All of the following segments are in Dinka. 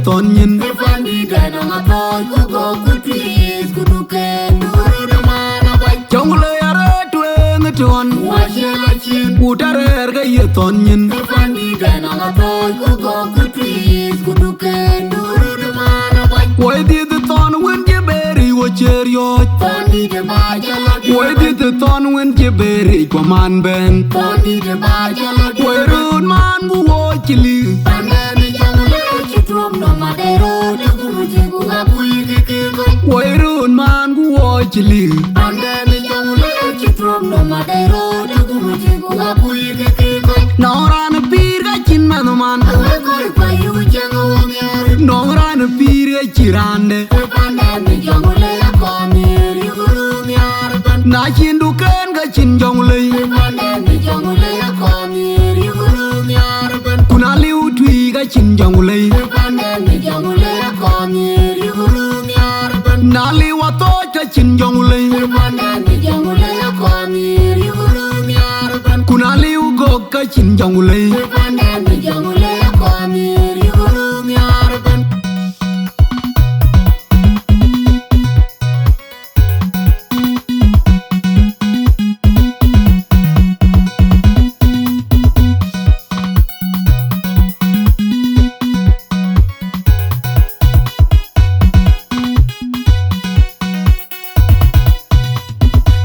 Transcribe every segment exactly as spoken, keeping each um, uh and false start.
thɔn nyin. Ke pandït dɛn aŋa thɔɔc ku gɔk ku tuic ku duken du röt ë man abac. Jɔŋlei arëët tueŋ ë tuɔn. Ku acie la cin. Ku tarɛɛr ke ye thɔn nyin. Ke pandït dɛn aŋa thɔɔc ku gɔk ku tuic ku duken du röt ë man abac. Woi dhiëth thɔn wën cï beri wo cie riɔ̈ɔ̈c. Pandït ë ba jɔl adï. Woi dhiëth thɔn wën cï beri ku man bɛ̈n. Pandït ë ba jɔl adï. Woi röt man ku wo cï liu. Pandɛn ë jɔŋ le cï tuɔm nɔm adɛ̈ röt ë guum cï ku ka kuc ke ke kɔc. Woi röt man ku wo cï liu. Pandɛn ë jɔŋ le cï tuɔm nɔm adɛ̈ röt ë guum cï ku ka kuc ke ke kɔc. Nɔŋ raan ë pïïr ka cïn mɛnh man. Awek kɔc kuac yï ku cäŋ ë wo nhiaar. Nɔŋ raan ë pïïr ka cï raan dɛ̈. Ke pandɛn ë jɔŋ le akɔn nhiaar yï ku röt nhiaar ëbɛ̈n. Na cïn duken ka cïn jɔŋlei. Ke pandɛn ë jɔŋlei akɔn nhiaar yï ku röt nhiaar ëbɛ̈n. Ku na liu tui ka cïn jɔŋlei. Ke pandɛn ë jɔŋlei akɔn nhiaar yï ku röt nhiaar ëbɛ̈n. Na liu athɔɔc ka cïn jɔŋlei. Ke pandɛn ë jɔŋlei akɔn nhiaar yï ku röt nhiaar ëbɛ̈n. Ku na liu gök ka cïn jɔŋlei. Ke pandɛn ë jɔŋlei akɔn nhiaar yï ku röt nhiaar ëbɛ̈n.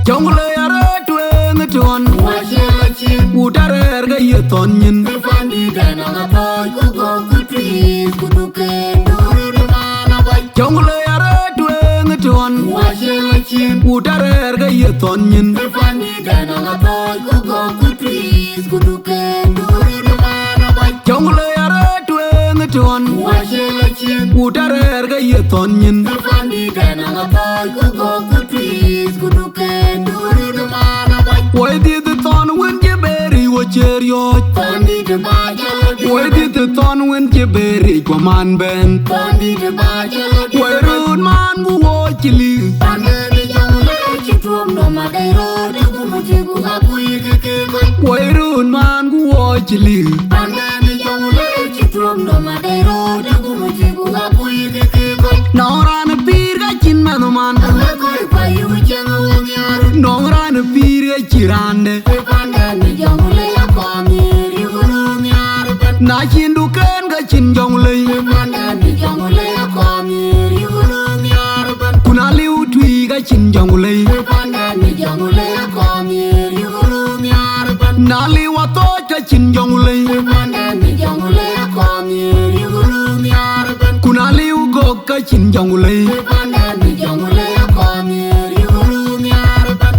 Jɔŋlei arëët tueŋ ë tuɔn. Ku acie la cin. Ku tarɛɛr ke ye thɔn nyin. Ke pandït dɛn aŋa thɔɔc ku gɔk ku tuic ku duken du röt ë man abac. Jɔŋlei arëët tueŋ ë tuɔn. Ku acie la cin. Ku tarɛɛr ke ye thɔn nyin. Ke pandït dɛn aŋa thɔɔc ku gɔk ku tuic ku duken du röt ë man abac. Jɔŋlei arëët tueŋ ë tuɔn. Ku acie la cin. Ku tarɛɛr ke ye thɔn nyin. Ke pandït dɛn aŋa thɔɔc ku gɔk ku tuic ku duken du röt ë man abac. Woi dhiëth thɔn wën cï beri wo cie riɔ̈ɔ̈c. Pandït ë ba jɔl adï. Woi dhiëth thɔn wën cï beri ku man bɛ̈n. Pandït ë ba jɔl adï. Woi röt man ku wo cï liu. Pandɛn ë jɔŋ le cï tuɔm nɔm adɛ̈ röt ë guum cï ku ka kuc ke ke kɔc. Woi röt man ku wo cï liu. Pandɛn ë jɔŋ le cï tuɔm nɔm adɛ̈ röt ë guum cï ku ka kuc ke ke kɔc. Nɔŋ raan ë pïïr ka cïn mɛnh man. Awek kɔc kuac yï ku cäŋ ë wo nhiaar. Nɔŋ raan ë pïïr ka cï raan dɛ̈. Ke pandɛn ë jɔŋ le akɔn nhiaar yï ku röt nhiaar ëbɛ̈n. Na cïn duken ka cïn jɔŋlei. Ke pandɛn ë jɔŋ le akɔn nhiaar yï ku röt nhiaar ëbɛ̈n. Ku na liu tui ka cïn jɔŋlei. Ke pandɛn ë jɔŋ le akɔn nhiaar yï ku röt nhiaar ëbɛ̈n. Na liu athɔɔc ka cïn jɔŋlei. Ke pandɛn ë jɔŋ le akɔn nhiaar yï ku röt nhiaar ëbɛ̈n. Ku na liu gök ka cïn jɔŋlei. Ke pandɛn ë jɔŋ le akɔn nhiaar yï ku röt nhiaar ëbɛ̈n.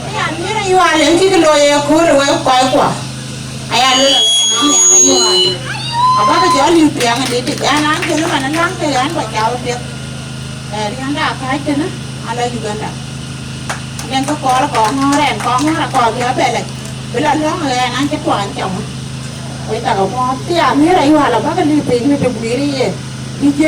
Aya, mïr ayual en cïk looi ë kööl ë wek kɔckua. Aya, luel ë ɣɛn, an, nhiaar ayual. Abäkï jɔ liu piɛŋ ë dit, an, an, kënë man, an, an, ke ɣɛn ba caw piɛth. Ë, riɛnda akääc tënë, an, la Uganda. Yen kë kɔɔr kɔŋ ŋɔ̈ɔ̈r ɛn, kɔŋ ŋɔ̈ɔ̈r akɔɔr bï abɛlɛc. Bï la lɔ̈ŋ ɣɛn, an, cï tuany cam. Wek thakë mɔ̈ɔ̈th, thiaa mïr ayual abäkï liu piny në të guiir ye. D J.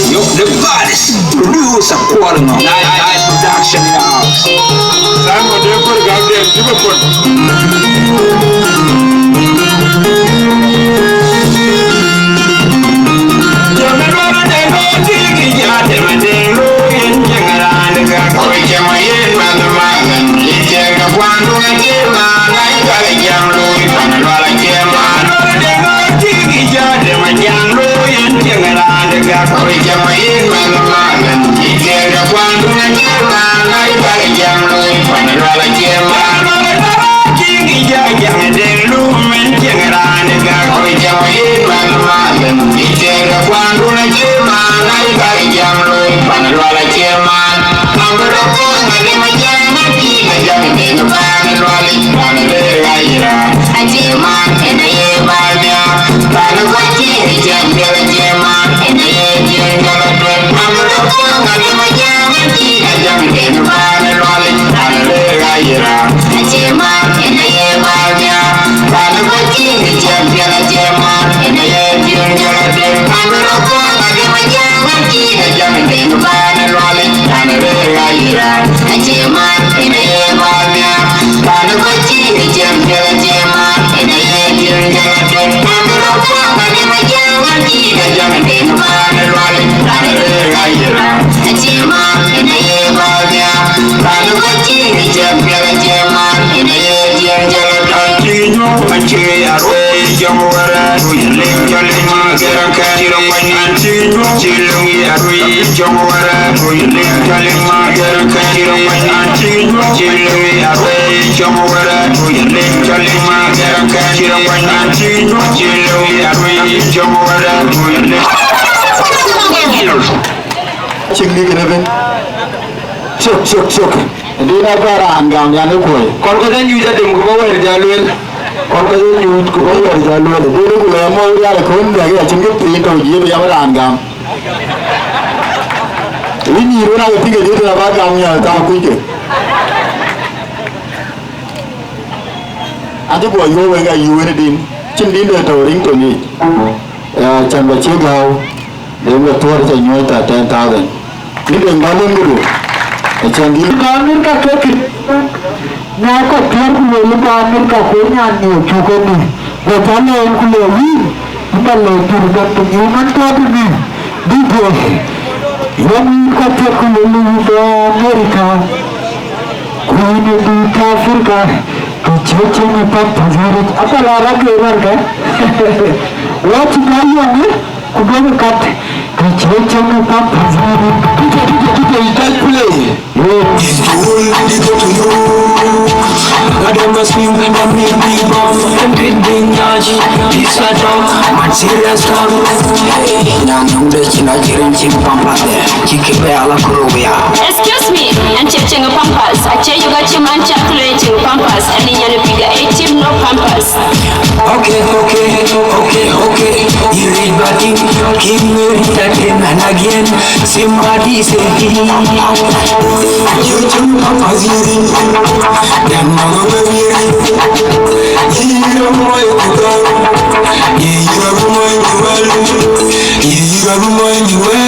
Yo, the baddest producer calling on. Nice, nice production house. Simon, they put it out there. Give a put. Cïk bï kënë bën. Cök, cök, cök. Dïn abä raan gam yan ë kuɔi. Kɔn kɔc anyuc adem ku bä wɛ̈ɛ̈r ja lueel. Kɔn kɔc anyuc ku bä wɛ̈ɛ̈r ja lueel. Dïn ku lɛ mɔ̈u rial ë kön bɛ̈k ya cïn kë piny tɔ̈u jiëp ya bä raan gam. Yïn nyïïr wën ake pïk ë dït abä gam ya thaa kuc ke. Acï guɔ yuɔ̈p wek ayï wën ë din. Cïn din de tɔ̈u riŋ tɔ̈ yic. Ya, can bä cï gääu, den bä thuɔɔr cä nyuɔɔc thaa ten thousand. Ni den bä lom këdu. Acän dhil. Ka Amerika ke kë. Na kɔc piɔ̈ɔ̈r ku lueel ba Amerika ku nyan ni cuk ënë. Bä bä lɛɛn ku le yïn. Bä lɛɛn jur bä piny ë man tɔ̈ tënë. Dï guɔ. Yɛn yïn kɔc piɔ̈ɔ̈r ku lueel ba Amerika. Ku yïn ë dït Afrika. Kë cï cïn ë path path wïric, apɛl arëk ë rɔ̈ɔ̈rkë. Wɔ cï bä yɔŋ ë, ku duɔ̈kï kat, kë cï cïn ë path path wïric. Tuke, tuke, tuke, you can play. Yes. This the world, this the world. Adam must swing and me big bomb and big big nudge. This a talk, man serious talk. Hey, nyan nungde cïn a jirin cïn pampade. Cï kë bɛ ala kuro wia. Excuse me, ɛn cï cieŋ pampers, acie yök acï man cä kule cieŋ pampers, ɛn ë nyan ë piga ë cïm no pampers. Okay, okay, okay, okay. You read bad thing, King Mary that him and again. Somebody say, you cieŋ pampers, you read. Then mama will read. You know my kuka. You know my kuka. You know my kuka.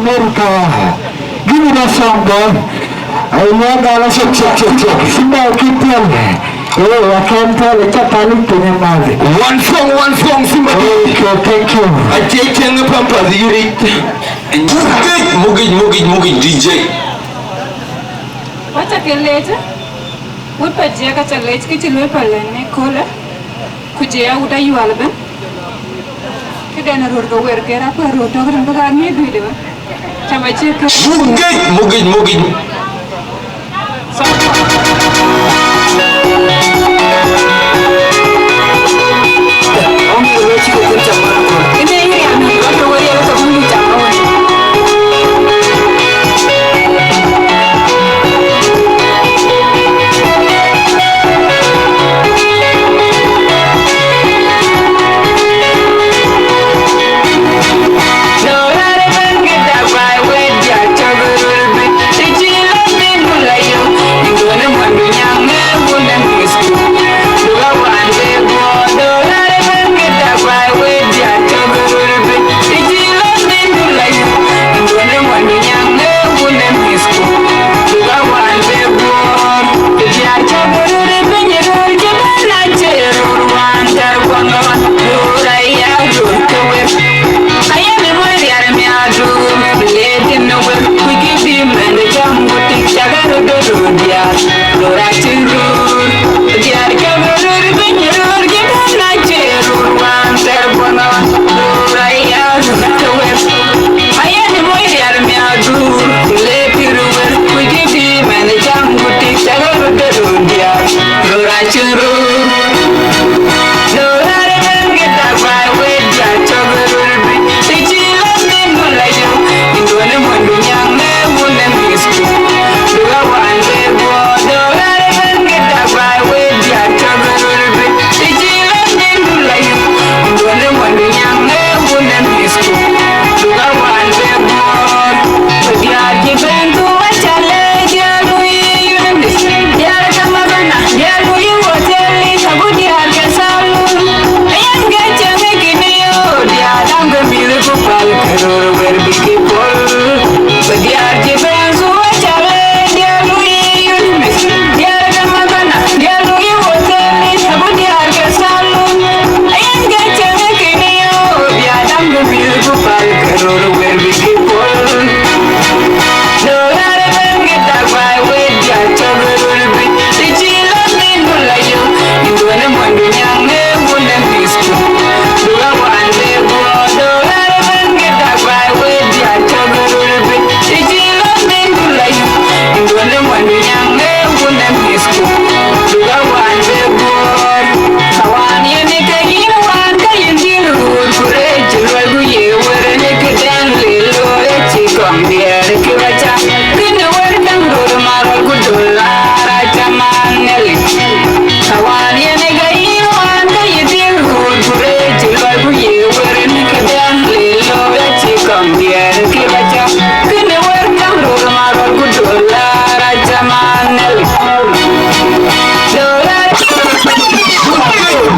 America. Give me that song, boy. I want that. Check, check, check, check. Simba, keep playing. Oh, I can't tell. It's a panic to me, man. One song, one song, Simba. Okay, thank you. I take ten the pampas, you read. Mugij, mugij, mugij, mugij, D J. Wacha ke lec, wut pa jiɛk aca lec, kë cï lueel pa lɛn në köölë, ku jɛ ya wut Ayual ëbën. Këden röör ke wer ke rap röör tök rin bï ɣaar ŋiëc duëëde bä. Cam acie kë. Mugej, mugej, mugej.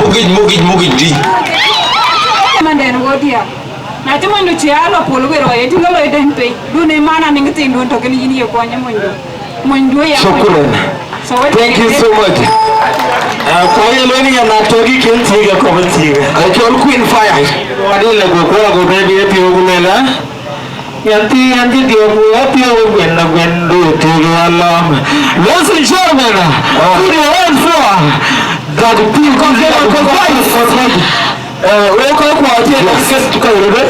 Mugij, mugij, mugij, di. Manden wo dia. Na cï monydu cï a lɔ pol wër ɣɔi, ëtï lɔ lɔi dɛ̈ny pei. Dun ë man anïŋ thïn dun tɔ̈ kën yïn ye kuɔny ë monydu. Monydu ya. Shukran. So what? Thank you so much. Ah, kuɔny ë lɔi ni ya na tɔ̈ kï kën thiëëk ë kɔ̈k ë thiëëk. Acɔl Queen Fire. Wadï lë go kuɔl ago bɛ̈ɛ̈i bï ë piɔ̈u ku lël, ah. Nyan thïn, nyan cï diɔ̈k, wek apiɔ̈u, wek guɛn, na guɛn, du thiëëk ë alɔŋ. Ladies and gentlemen, put your hands for that big, big, big, big. Eh, wo ka kuɔ acie na kën ka wurë.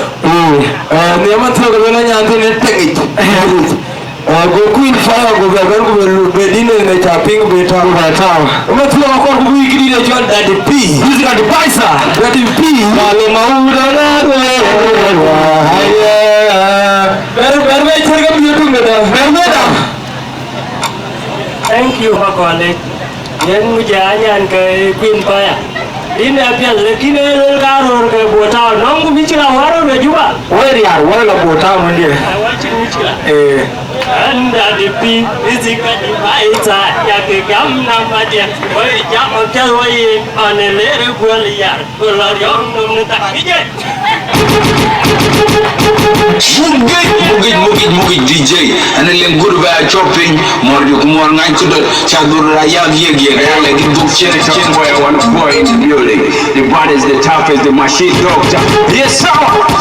Eh, ni ama thok bena nyan thïn e teŋic. Eh, go Queen Fire go bɛ bɛn ku bɛ lu-, bɛ din ne ca piŋ bɛ tau. Bɛ tau. Ama thok akɔr ku bï kidi de cɔl Daddy P. Music advisor. Daddy P. Malo ma uda na. Ber, ber bɛ cïr ka bï tum da. Ber bɛ da. Thank you, Makole. Yen ŋic ë anyan ke Queen Fire. Yïn ë piɛth, lakin ë lel ka röör ke Bor Town. Nɔŋ ku mïcïla wär röör ë Juba. Woi riar, woi la Bor Town wëndï. Ai, wä cïn mïcïla. Eh. Anda di pi, isi ka di bai sa, ya ke gam na ma dia. Woi, ja, o piɛth woi, ane lere guel yar. Muk gec, muk gec, muk gec, muk gec, D J. Ënë leŋ gut bɛ a cɔk piny, mɔ̈r jɔ ku mɔ̈r ŋany ku dɔt, ca dhur ra yak yiëk yiëk, ya lɛ gï dhuk cien cien. Boy, I wanna boy in the building. The baddest, the toughest, the machine doctor. Yes, sir.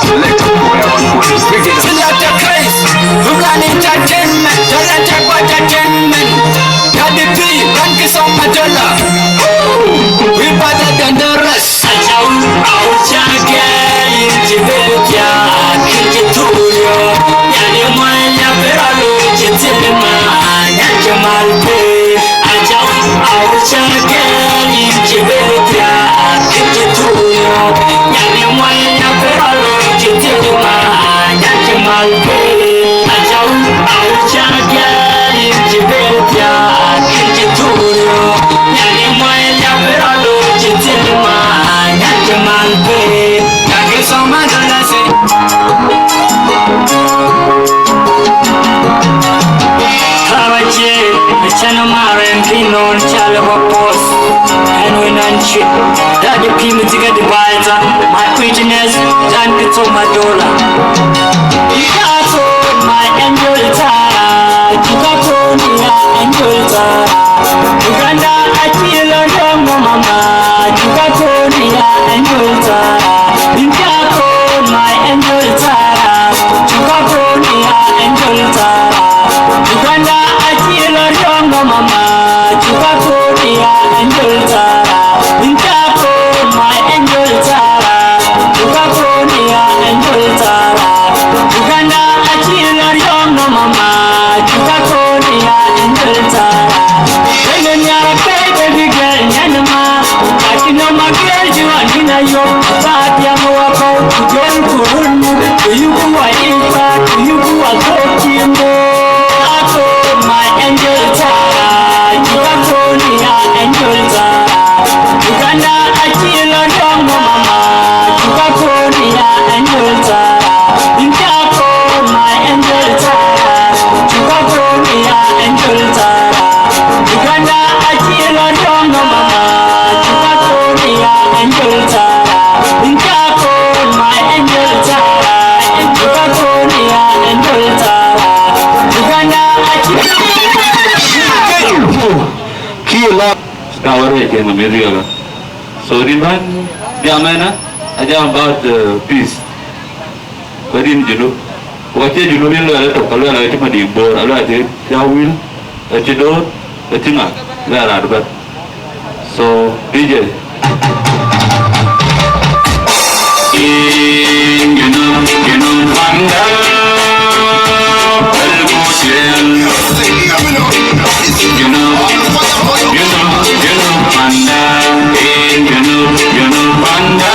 Selector boy, I wanna boy. Big it up. Selector Chris, Ugan Entertainment, Selector Entertainment. Daddy P, thank you so much, Dola. We better than the rest. Achau, au chage, inji betia, inji tuyo. Yani mwanya peralo, inji tilma, nyanke malpe. Achau, au chage, inji betia, inji tuyo. Yani mwanya peralo, inji tilma, nyanke malpe. Achau, au chage, inji betia, inji tuyo. Yani mwanya peralo, inji tilma, nyanke malpe. Thank you so much, Dola. Karachi, channel maren pinon chale ba post. And we nan chip. Daddy P, music advisor. My witness, thank you so much, Dola. Ikato, my angel Tara. Ikato, my angel Tara. Uganda, I feel a young mama. Ikato, my angel Tara. Ikato, my angel Tara. Chukakonia angel Tara. Uganda achilo riongo mama. Chukakonia angel Tara. Inchako my angel Tara. Chukakonia angel Tara. Uganda achilo riongo mama. Chukakonia angel Tara. Kenya nyara pay baby girl nyanma. Akino makel jiwa nina yo. But ya mo wa ko kujol kurun. To you who are in fact, to you who are talking more. Ako my angel Tara. Chukakonia angel Tara. Uganda achilo riongo mama. Chukakonia angel Tara. Inchako my angel Tara. Chukakonia angel Tara. Uganda achilo riongo mama. Chukakonia angel Tara. Inchako my angel Tara. Chukakonia angel Tara. Uganda achilo. Kilo. Kawara ke na meriga. So riban jamena aja about uh, peace. Kɔc rin Junub. Ku acie Junub yen luɛl ëtök, aluɛl acï Madiŋ Bor, aluɛl acï Cawil, acï Dor, acï ŋa, luɛl raan ëbɛ̈n. So, D J. Junub, Junub, panda, Junub, Junub, Junub, panda, Junub, Junub, panda.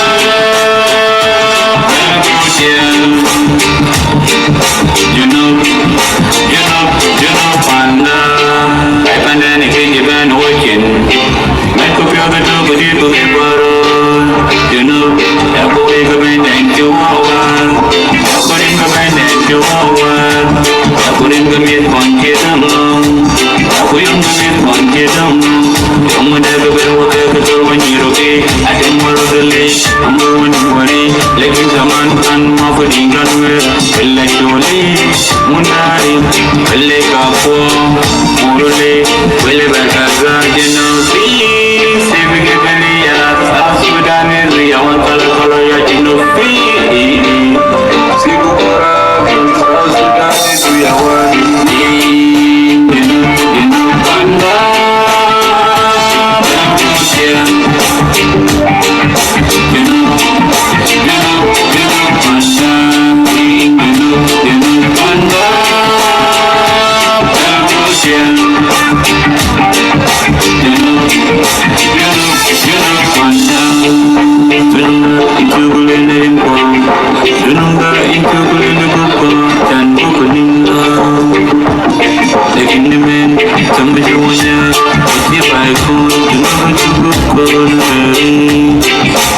Junub, Junub, Junub, panda. Ai panda ni kiji ben wakin. Met ku piɔ̈u ke tök ku dït ku ke bɔ̈ röör. Junub, ya ku wei ke ben dɛn cï wä wä. Ya ku rin ke ben dɛn cï wä wä. Ya ku rin ke miɛt kɔn cï däŋ. Aku yom ka mit kɔn cï dɔm. Yom ka dɛ ka bɛ wä kɛ ka tɔr ma nyiro ki. Atem wä rɔ deli. Amu wä ni wari. Lekin zaman kan ma ku ding kan wä. Kala choli. Mundari. Kala ka po. Murule. Wele bɛ ka za jeno. Si. Si bi ke kani ya. South Sudan is the yawan kala kala ya jeno. Si. Si bu kora. South Sudan. Panda, panda, panda. Cuk lënë rin kuɔɔm, junub da, yïn cuk lënë gup kɔɔm, can buk nim la. Lakin ni mɛn, cam bï cï wɔ nyaai, cï baai kɔɔm, junub cï gup kɔɔm ëri.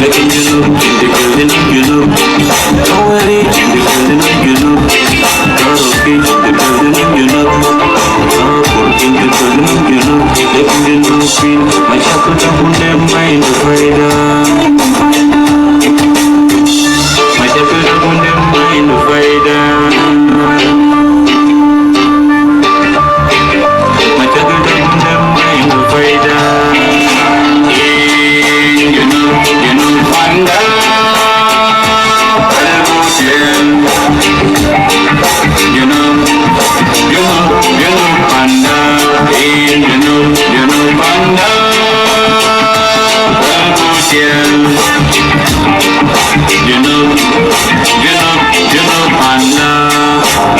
Lakin junub, cïn dï kë junub, junub. Awëri, cïn dï kë junub, junub. Tɔrɔki, cïn dï kë junub, junub. Tɔrɔki, cïn dï kë junub, junub. Lakin junub, fin, mashakil ta kunde ma indu faida. Mashakil ta kunde ma indu faida. Mashakil ta kunde ma indu faida. Junub, junub panda, al-Hussein. Junub, junub, junub panda. Junub, junub panda, al-Hussein. Junub, junub, junub panda.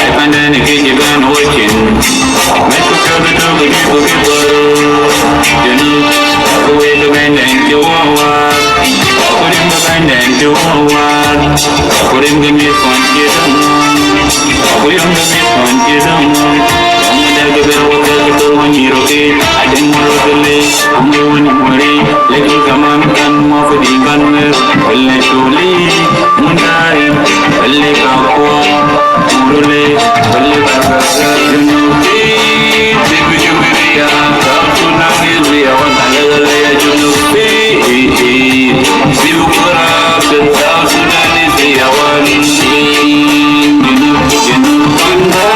Ai panda ni kiji ben wochin. Met ku kabi tu ku jibu ki boru. Junub, ku wei ku ben den ki wawa. Ku rim ku ben den ki wawa. Ku rim ku mi kon ki dum. Ku rim ku mi kon ki dum. Kamu da ku ben wa ka ku tu wa ni ro ki. Ai den wa ro ki le. Kamu wa ni mori. Lakin kaman kan ma ku di kan mer. Wala shuli. Mundari. Wala ka kwa. Murule. Wala ka ka. Junubi. Bibi jubiria. South Sudan is the one. Alagala ya Junubi. Bibi kura. South Sudan is the one. Junub, junub, junub.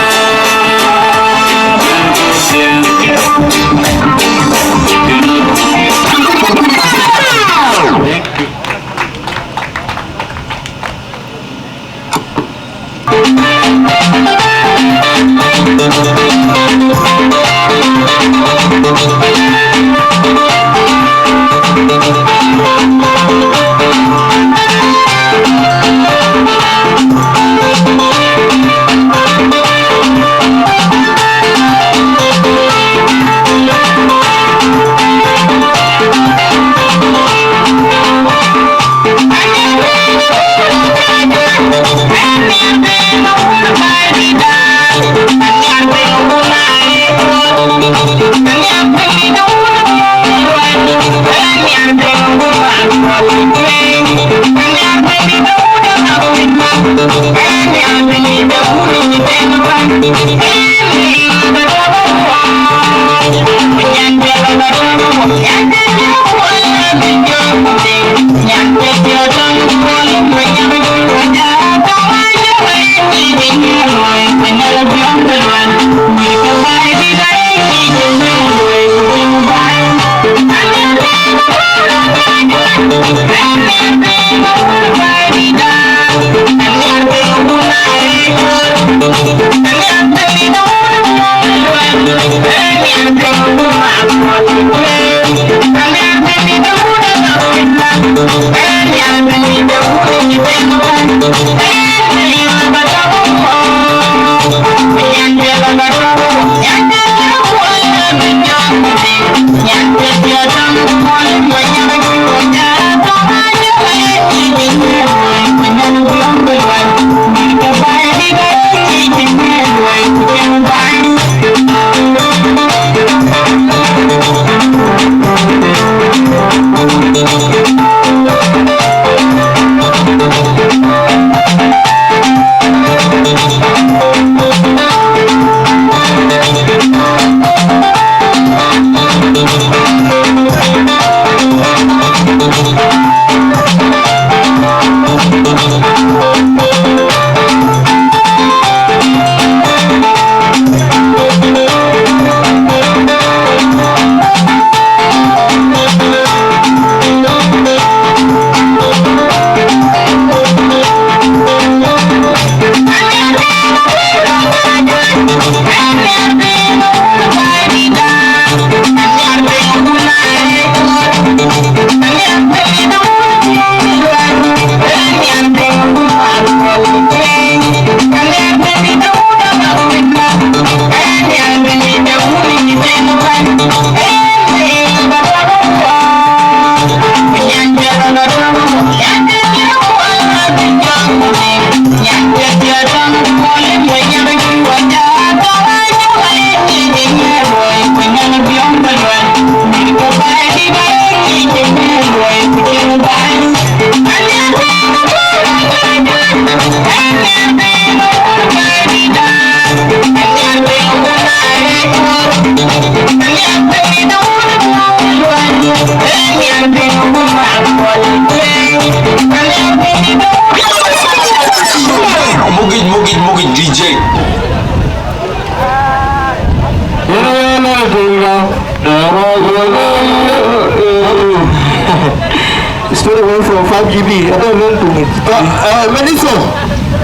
Ado lel tum. Eh, Meniso.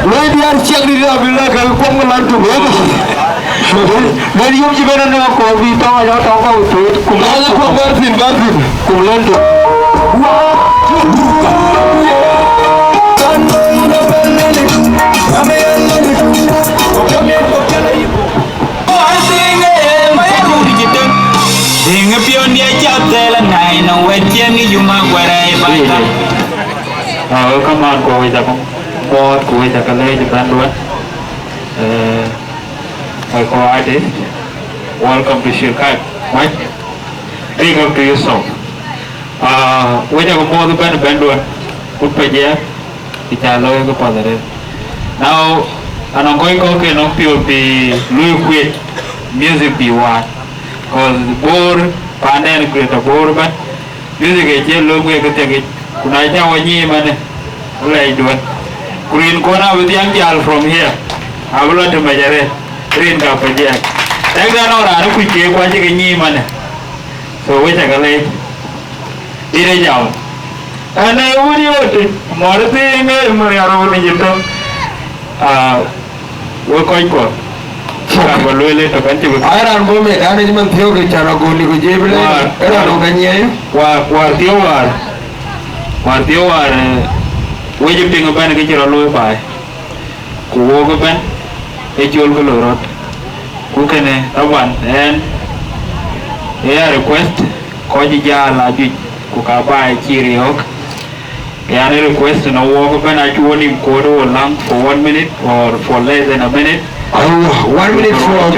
Loi diar ciɛk di dia bila ke kuɔm ke lan tum. Lel yom ci bena ne ko bi tɔŋ aja tɔŋ ko tu. Kum lel tum. Kum lel tum. Diŋ piɔ̈n dia cak thɛl anai na wɛt ciɛŋ yuma guɛrɛ baita. Ah, we kaman ko we cak muɔɔth ku we cak leec bɛ̈n duɔ̈n. Eh, my co-artist, welcome to Shirkat. Mike, big up to yourself. Ah, we cak muɔɔth bɛ̈n bɛ̈n duɔ̈n. Kut pa jiɛɛk. Kë ca looi ke path arëët. Now, anɔŋ kɔc kɔ̈k ke nɔŋ piɔ̈u bï luui kuet music bï waar. Cause Bor, paanden Greater Bor ëbɛ̈n, music acie lööm ke ke thiek yic. Ku na cä wä nyiim ënë, alɛɛc duɔ̈n. Ku rin kɔn abï dhiaŋ jäl from here. Abï lɔ tëmec arëët, rin ka Padiak. Tɛ̈kdɛn nɔŋ raan ë kuc keek ku acï ke nyiim ënë. So, we cak leec. Dït ë jam. Ɛn ee wun yööt, mɔ̈r thiiŋ ë mär ya röör ni jitö. Ah, we kɔc kuɔ. Kan bä lueel ë tök an cï bï. Ai raan bɔ̈ meth, an ëc man thiɔ̈k ë can agööl ku jiëë bï lɛ̈k. Waar, ë raan ë ka nyiɛɛi. Waar, waar thiɔ̈k waar. Waar thiɔ̈k waar, eh, wec ë piŋ ëbɛ̈n kë cï rɔt looi baai. Ku wok ëbɛ̈n ë col ke loi rɔt. Ku kënë taban ɛn ë ya request kɔc jäl ajuëc ku ka baai cï riɔ̈ɔ̈k. Yan ë request në wok ëbɛ̈n acï wo nim koor wo läŋ for one minute or for less than a minute. Aiwa, one minute for.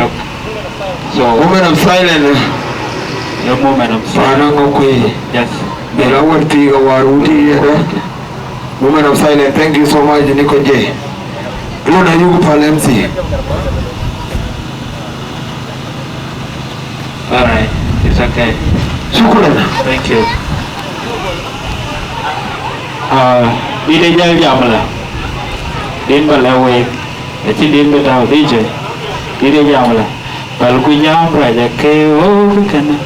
So, moment of silence. A moment of silence. Yes. Bela wär thiik awär wut yï yɛn rɔt. Moment of silence. Thank you so much, Nico J. Lon ayuk pal M C. All right, it's okay. Shukran. Thank you. Ah, dït ë jäl jam la. Din ba lɛ wek. Acï din bï tääu dhïc. Dït ë jam la. Pälku jam rac ake ɣöök kënë,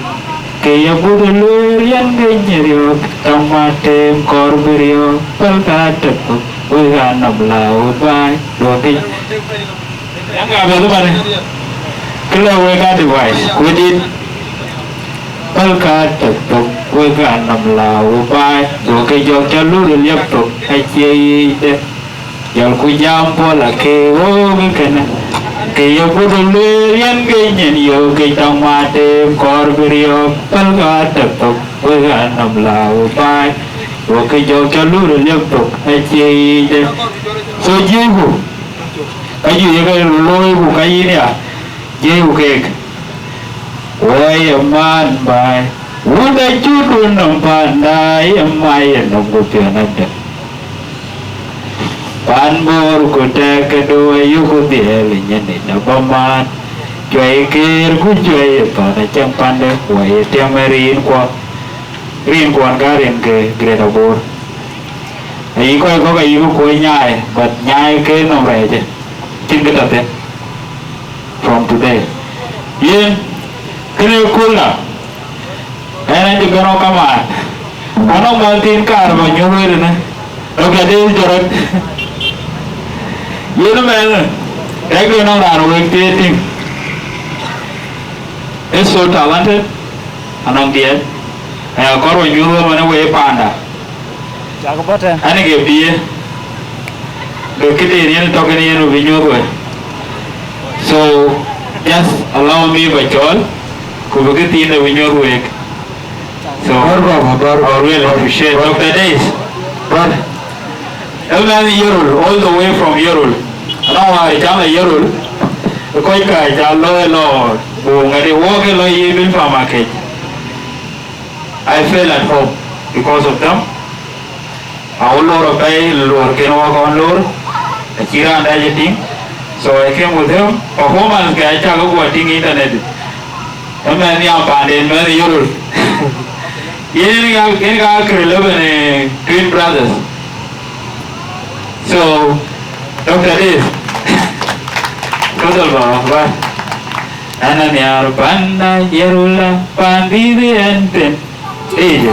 ke ye buth ë lueer yen ke nyin riɔ̈ɔ̈k, tɔŋ ma teem kɔɔr bï riɔ̈ɔ̈k, pälkë atök thok, wek aa nɔm la wë baai, duɔ̈kkë. Yɛn ka bɛ̈th ëbɛ̈n, kë lɛ̈k wek advice, ku dït, pälkë atök thok, wek aa nɔm la wë baai, duɔ̈kkë jɔk cä lur ë liep thok, acie yiic de. Jɔlku jam puɔl ake ɣöök kënë, ke ye buth ë lueel yen ke nyin yöök ke tɔŋ ma teem kɔɔr bï riɔ̈ɔ̈k, pälkë atök thok, wek aa nɔm la wë baai, wok ke jɔk cä lur ë liep thok, acie yiic de. So jiëëcku, ka juëc ye ke looi ku ka yïn ya, jiëëcku keek. Woi ë man baai, wun ë cut wun nɔm panda, ë mai ë nɔm ku piɔ̈n adäŋ. Pan Bor ku tɛ̈k këdu ayuku dhiɛl ë nyin yic abä maan, cuai kër ku cuai ë thɔn ë cäŋ pande, woi ë tiɛm ë rinkuɔ, rinkuɔn ka rin ke Greater Bor. Ayï kɔc kɔ̈k ayï ku kuɔ̈c nyaai, but nyaai ke nɔm rɛɛc ë, cïn kë tɔ̈ thïn. From today. Yen, kënë ë köölda, ɛn acï bɛ̈n ɣɔn kamaan. Ku anɔŋ mɛnh thiin kaar bä nyuöth wël ënë, Doctor David Jorot. Yen ëmɛn, tɛ̈k de nɔŋ raan wek thiëëc tïŋ. Is so talented, anɔŋ diɛt. Aya kɔr wä nyuöth wël ënë wek panda. Cak bɔ̈ tɛ̈n. An ke bï ye, bï këden yen tɔ̈ kën yen bï nyuöth we. So, just allow me bä cɔɔl, ku bï këthiin de bï nyuöth week. So, I really appreciate Doctor Days. Ëmɛn Yirol, all the way from Yirol. Anɔŋ wäär cam ë Yirol, kɔc ka ca lɔ ë lɔ, ku ŋɛ̈t ë wok ë lɔ ye bil pam akec. I feel at home because of them. Awu lor apɛi, lor kën wä kɔn lor, acï raan dɛc ë tïŋ. So I came with him. Performance ke acä ke guɔ tïŋ internet. Ëmɛn nhiam paanden mɛn Yirol. Yen yen ka yen ka kërë lëbën, eh, twin brothers. So, Doctor Dave, tafadhal baba, baba. Ana nhiar panda Yirol, pandï yen thin. Ije.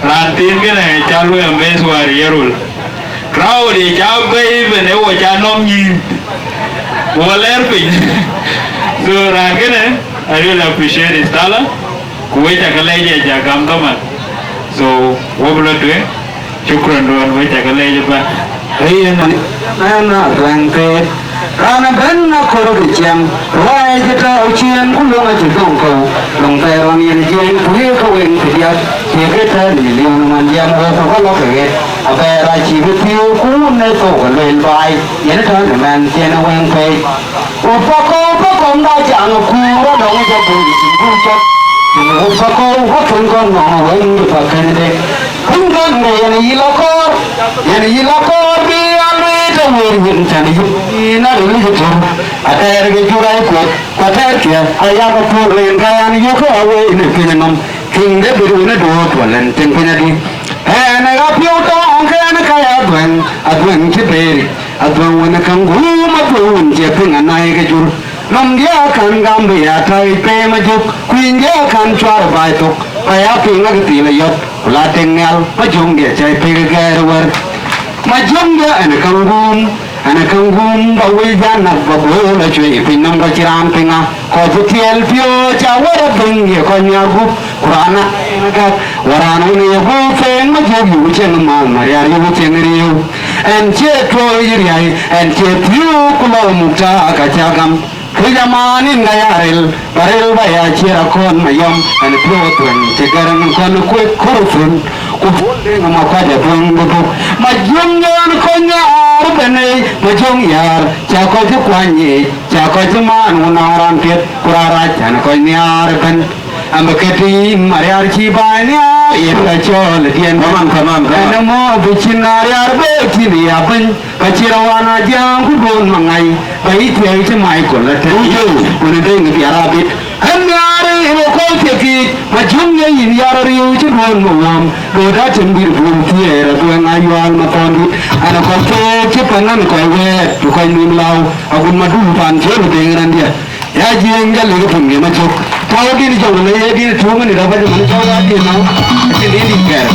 Raan thiin kënë ca luɔi amazed wäär ë Yirol. Crowd ye ca bɛ̈i ëbɛ̈n ë wo ca nɔm nyïïn. Wo lɛɛr piny. So raan kënë, I really appreciate his talent. Ku wek ca ke lɛc ë ca gam dhaman. So, wo bï lɔ tueŋ. Shukran duɔ̈n, wek ca ke lɛc ëbɛ̈n. Ee yen, ëmɛn atuɛŋ keek. Raan ëbɛ̈n akɔ̈r kë ciɛŋ, ruääi cï tääu ciëën, ku löŋ acï dhoŋ kɔ̈u. Löŋ thɛɛr ɣɔn yen jiëën, ku ye ke weŋ thiëdiäk, ye ke tɛ̈ɛ̈n milion ŋuan jiɛɛm ɣööt, ku ke lɔ ke ɣet. Abɛɛr acï bï thiëëu, ku wun ë thou ke lueel baai, yen tɔ̈ në mɛn cïn ë weŋ pɛɛc. Wut pakɔ̈u, pakɔ̈u da caŋ ë kuur, alɔŋ jɔ bul cïn guur cök. Wut pakɔ̈u, pakën kɔn nɔŋ ë weŋ de pakënde. Piny gäŋde yen yï lɔ kɔɔr, yen yï lɔ kɔɔr bï a lueel të wëër wën cän yïn, yïn a ril yï tör. Atɛɛr ke jur ai kuɔth, ku atɛɛr kiɛ, ayak apuɔl rin ka an yök awei në piny nɔm. King David wën aduɔɔt, walɛn tiŋ piny adï. Ɛn ë ɣapiɔ̈u tɔɔŋ ke ɛn ka ya dhuɛŋ, adhuɛŋ cï beeri, adhuɛŋ wën ë käŋ guum, adhuɛŋ wën cie piŋ anai ke jur. Nɔm diɛ̈ akän gam bï ya tääc pei Majök, kuïn diɛ̈ akän cuar baai thok, ka ya piŋ akë thil ayɔt, ku la teŋ nhial, Majöŋ diɛ̈ cäi pek ë gɛɛr ë wär. Majöŋ diɛ̈ ɛn ë käŋ guum, ɛn ë käŋ guum, ba wël janath ba bööl acuëc piny nɔm ka cï raan piŋ a, kɔc cï tiɛɛl piööc ca wär abïŋ ye kɔc nhiar gup, ku raan a ɛn ë gäk, wär raan wën ye gup peŋ Majök yuk cieŋ ë määth, Mariar yuk cieŋ ë riëëu. Ɛn cie tuɔɔc riäi, ɛn cie piöök ku lɔ muk ta ka ca gam. Këc amaan in ka ya ril, ba ril ba ya cier akɔn Mayɔm, ɛn piöök thuëŋ cï gɛrɛn kɔn kuek kor thuën, ku puɔl deŋ ama kuac atuëŋ bï buk. Majöŋ yen kɔc nhiaar ëbɛ̈n ei, Majöŋ yäär, ca kɔc cï kuany yiic, ca kɔc cï maan wun a raan piɛth, ku raan rac ɛn kɔc nhiaar ëbɛ̈n. Am bï ke tïïn Mariar cï baai nhiaar, yen ka cɔɔl ë diɛn. Tamam, tamam, tamam. Ɛn ë mɔ bï cïn Mariar bë tïn ya bɛ̈ny, ka cï rɔt wan a jiääŋ ku duön maŋai, ba yï thiëëk cï Michael la tëk. Ujou. Wën ë dëŋ ë biar abit. Ɛn nhiaar ë yen ë kɔc thiëkic, Majöŋ ye yïn yar riëëu cï duön ma wuɔm, do da tïŋ bïr bum thiëër aduëŋ ayual ma thɔn dït. Ɛn ë kɔc thiëëk cï pan nɔn kɔc wɛɛt, ku kɔc nïm lau, agut ma dum pan thiëëk ë dëŋ rɛ̈ndiɛ̈. Ya jiëëŋ jɔ lëk piny ë Majök. Tɔ̈u dïn jɔŋ le ye dïn tuŋ ni rɔt bäny man cɔl ya dïn nɔm. Acïn dïn dït kɛɛr.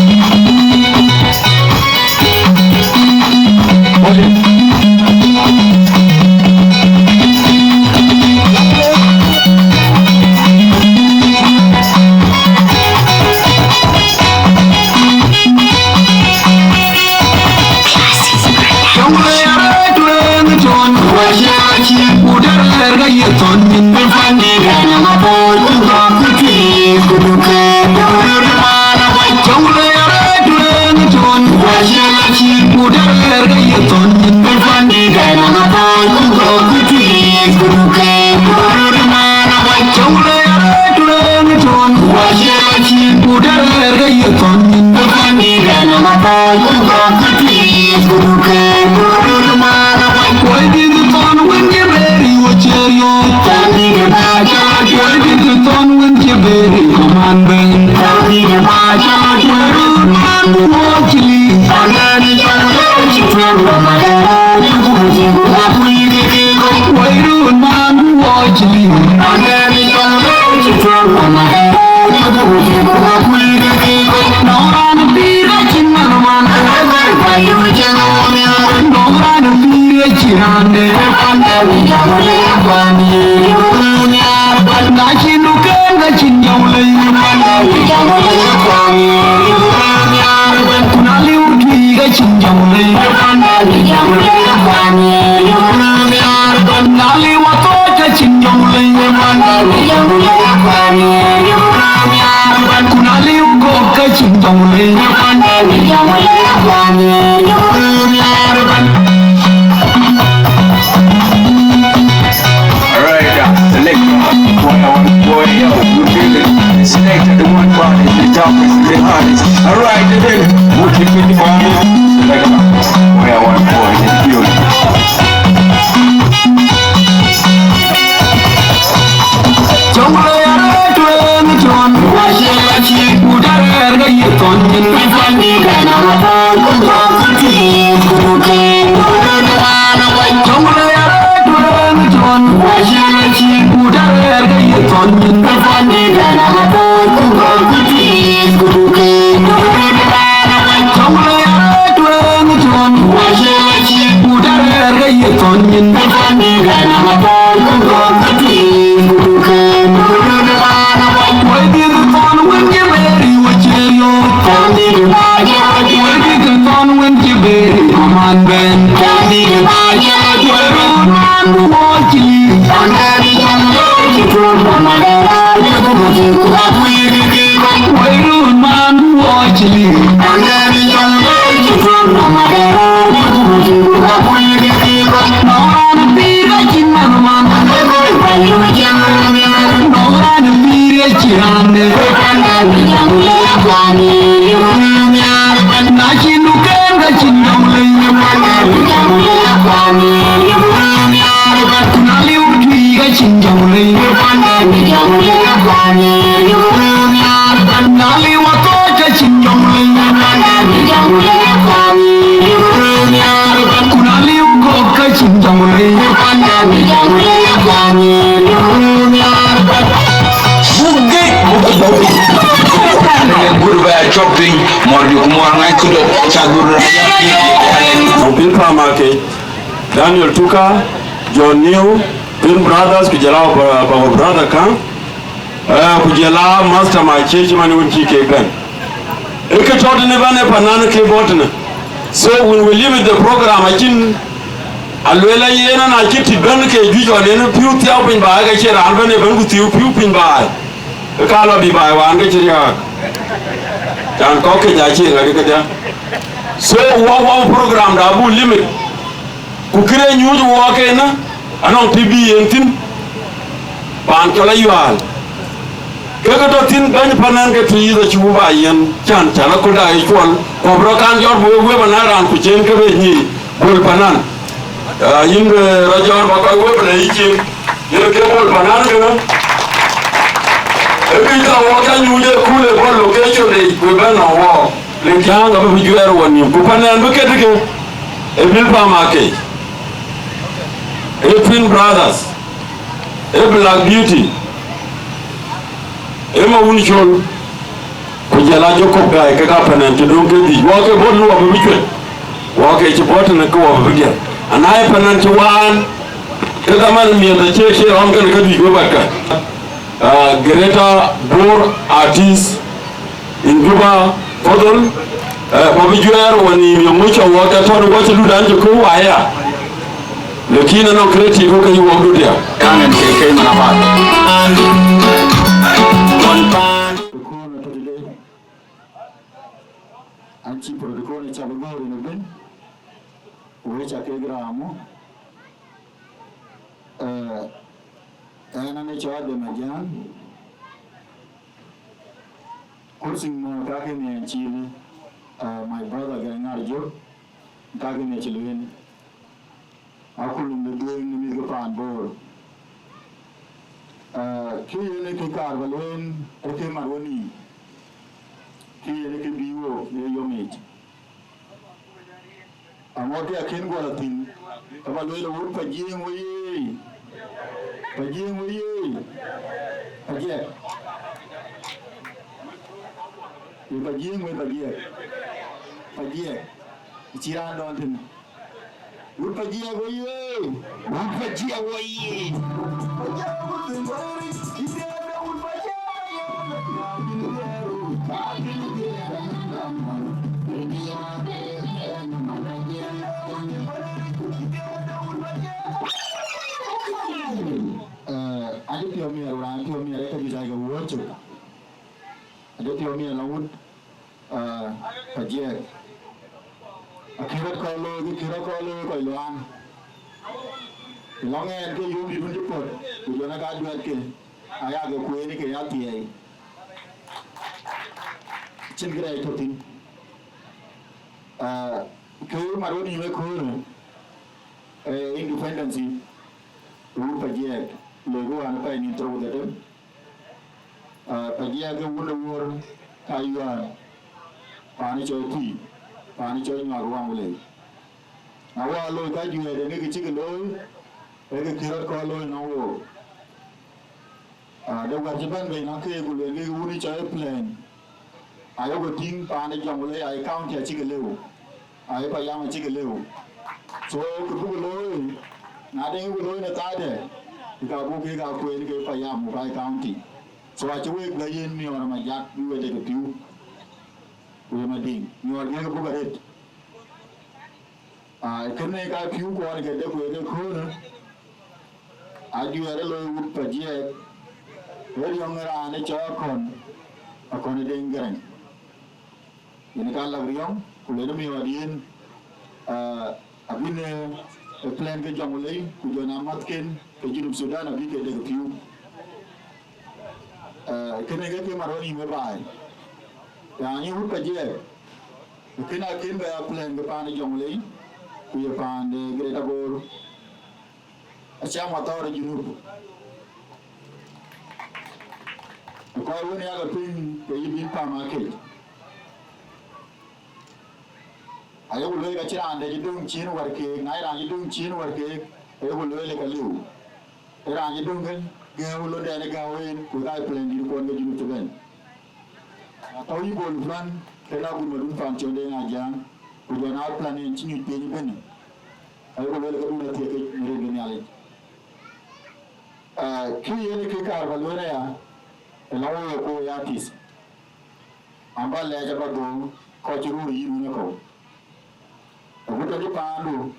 Alright, uh, selector, boy, I want boy, yo, you feel it? Selector, the one body, the toughest, the hardest. Alright, and then, we'll keep it on. Selector, boy, I want boy, you feel it? Buk gik, buk gik. Gur bɛ cɔk piny, mɔr di kumɔr ŋac kudok, ca gur. Mobil pama ke Daniel Tuka, John New, Twin Brothers, ku jɔl a our brother Kaŋ, eh, ku jɔl a Master Macie, cï man wun cï kek bɛ̈n. Ë ke tɔ̈ tënë bɛ̈n ë panan ke bɔ̈ tënë. So when we limit the program, acïn, aluel ayen, an acï tit bɛ̈n ke juëc ɣɔn en piu thiau piny ba, ke cie raan bɛ̈n ë bɛ̈n ku thiu piu piny ba. Ë ka lɔ bï ba wään ke cï riääk. Can kɔ̈k ke ja cï ŋäk kedhia. So wɔ, wɔ program da bu limit. Ku kërë nyuuc wɔ kenë, anɔŋ të bï yen thïn, paan cɔl Ayual. Ke ke tɔ̈ thïn bɛ̈ny panan ke të yith acï wɔ ba yen, can, can aköl da ye cuɔl, ku abï rɔt kan jɔt bï wek wëp anan raan ku cen ke bɛ nyic, bol panan. Ah, yïn bï rɔt jɔt ba kɔc wëp anan yï cen, yen ke bol panan kënë. Ë bï tɔ̈ wɔ ka nyuuc ë kul ë bɔ̈ location de, ku bɛ̈n nɔŋ wɔ. Lëk cäŋ abï bï juɛɛr wɔ nïïm, ku panan bï ket ke, ë bil pam ake, ë Twin Brothers, ë Black Beauty, ë Mawun Col, ku jɔl a Jacob Gai, ke ka panan cï döŋ ke dhïc, wɔ ke bɔ̈ lu abï bï cuet, wɔ ke cï bɔ̈ tënë ke wɔ bï bï diɛt. Ana ye panan cï waan, ke dhaman miɛt acie, cie rɔm kën ke dhïc we bäk ka. Ah, Greater Bor Artist in Juba, fadhal, eh, ba bï juɛɛr wɔ nïïm, ye ŋö cä wɔ ke tɔ̈ në wɔ cï ludan cï kɔ̈u aya. Lakin anɔŋ creative ke yï wɔk dudia. Kan en ke ke man abat. Ëköölë tɔ̈ tëde, an cï protocol cä bï gɔ̈ɔ̈r ënë bɛ̈n, wëë cä kek raamu. Eh, ɛn anë cɔl Adem Ajäŋ. Kursi mɔ kakë nhiɛɛn cil, uh, my brother Gɛŋar Jok, kakë nhiɛɛn cil wën. Akulum de duëëŋ në mïth ke paan Bor. Uh, kë yen ë kë kaar ba lueel, ë kë mat wën yiic. Kë yen ë kë bï wok në yom yic. Aŋɔ̈ɔ̈r kë akën guɔ la thïn, ke ba lueel, wut Pajiëëŋ weyee! Pajiëëŋ weyee! Pajiɛk. Ye Pajiëëŋ wei Pajiɛk. Pajiɛk. Cï raan dɔn tënë. Wut Pajiɛk weyee! Wut Pajiɛk weyee! Eh, adï piɔ̈u miɛt, raan piɔ̈u miɛt, ee ka juëc aa ke wuɔ̈ɔ̈c cök. Adï piɔ̈u miɛt lɔ wut, eh, Pajiɛk. Akï rɔt kɔn looi, kï rɔt kɔn looi kɔc luaŋ. Lɔŋ ɛn ke yom dït wun cï puɔ̈t, ku jɔn aka duɛ̈tke, aya ke kueen ke ya thiɛɛi. Cïn kërɛɛc tɔ̈ thïn. Ah, kë mat wën yïn ëköölë, eh, independence, wut Pajiɛk, loi ku wään pɛɛi nïn thiërrou ku dhetem. Ah, Pajiɛk ke wun de wuɔ̈r ka yuään, paan cɔl Tui, paan cɔl Nyuak Waŋ Wulei. Na wä looi ka juëëde në kë cï ke looi, ee kë kï rɔt kɔn looi nɔŋ wook. Ah, de wɛ̈t cï bɛ̈n bei nɔŋ keek, ku luelkï wun cɔl Plain. Ayok tïŋ paan ë Jonglei, ayï county acï ke lëu, ayï payam acï ke lëu. So, kë buk looi, na de ku looi në thaade, ka buk kek aa kueen ke payam ku ka ye county. So, acï wek bɛ̈ yen miɔɔr ë Majak bï we tek ë pïu, ku ye Madiŋ, miɔɔr kek buk arëët. Ah, kënë ka pïu kuɔɔn ke de kueek ëköölë, ajuɛɛr ë loi wut Pajiɛk, ë riɔ̈ŋ ë raan ë cɔl Akɔn, Akɔn ë Deŋ Gɛrɛŋ. Yen ka lak riɔ̈ŋ, ku le miɔɔt yen, ah, abï në, eh, plan ke Jonglei, ku jɔn amäthken ke Junub Sudan abï ke dek piu. Eh, kënë ke ke marɔ̈ɔ̈r yïn ë baai. Raan ye wut ka jiɛɛk, kënë akën bɛ ya plan ke paan ë Jonglei, ku ye paan de Greater Bor. Acam athɔɔr ë Junub. Kɔc wën yak piŋ ke yï bïn pam akec. Ayeku lueel ka cï raan de cï döŋ cin wär keek, na ye raan cï döŋ cin wär keek, ayeku lueel ka liu. Ë raan cï döŋ kën gɛ̈ɛ̈u londɛn ë gääu en, ku ka plan dït kuɔn ke Junub cï bɛ̈n. Na tɔ̈u yï Bol plan, ke la gum adun pan cɔl Deŋ Ajaŋ, ku jɔn a plan en cï nyuc piny ëbën. Ayeku lueel ka dun athiek kec në rin ke Nhialic. Ah, kë yen kë kaar ba lueel aya, ë la wek ku ya artist. An ba lɛɛc aba dhöŋ kɔc cï röör yïn wun ë kɔ̈u. Agut tɔ cï paandu,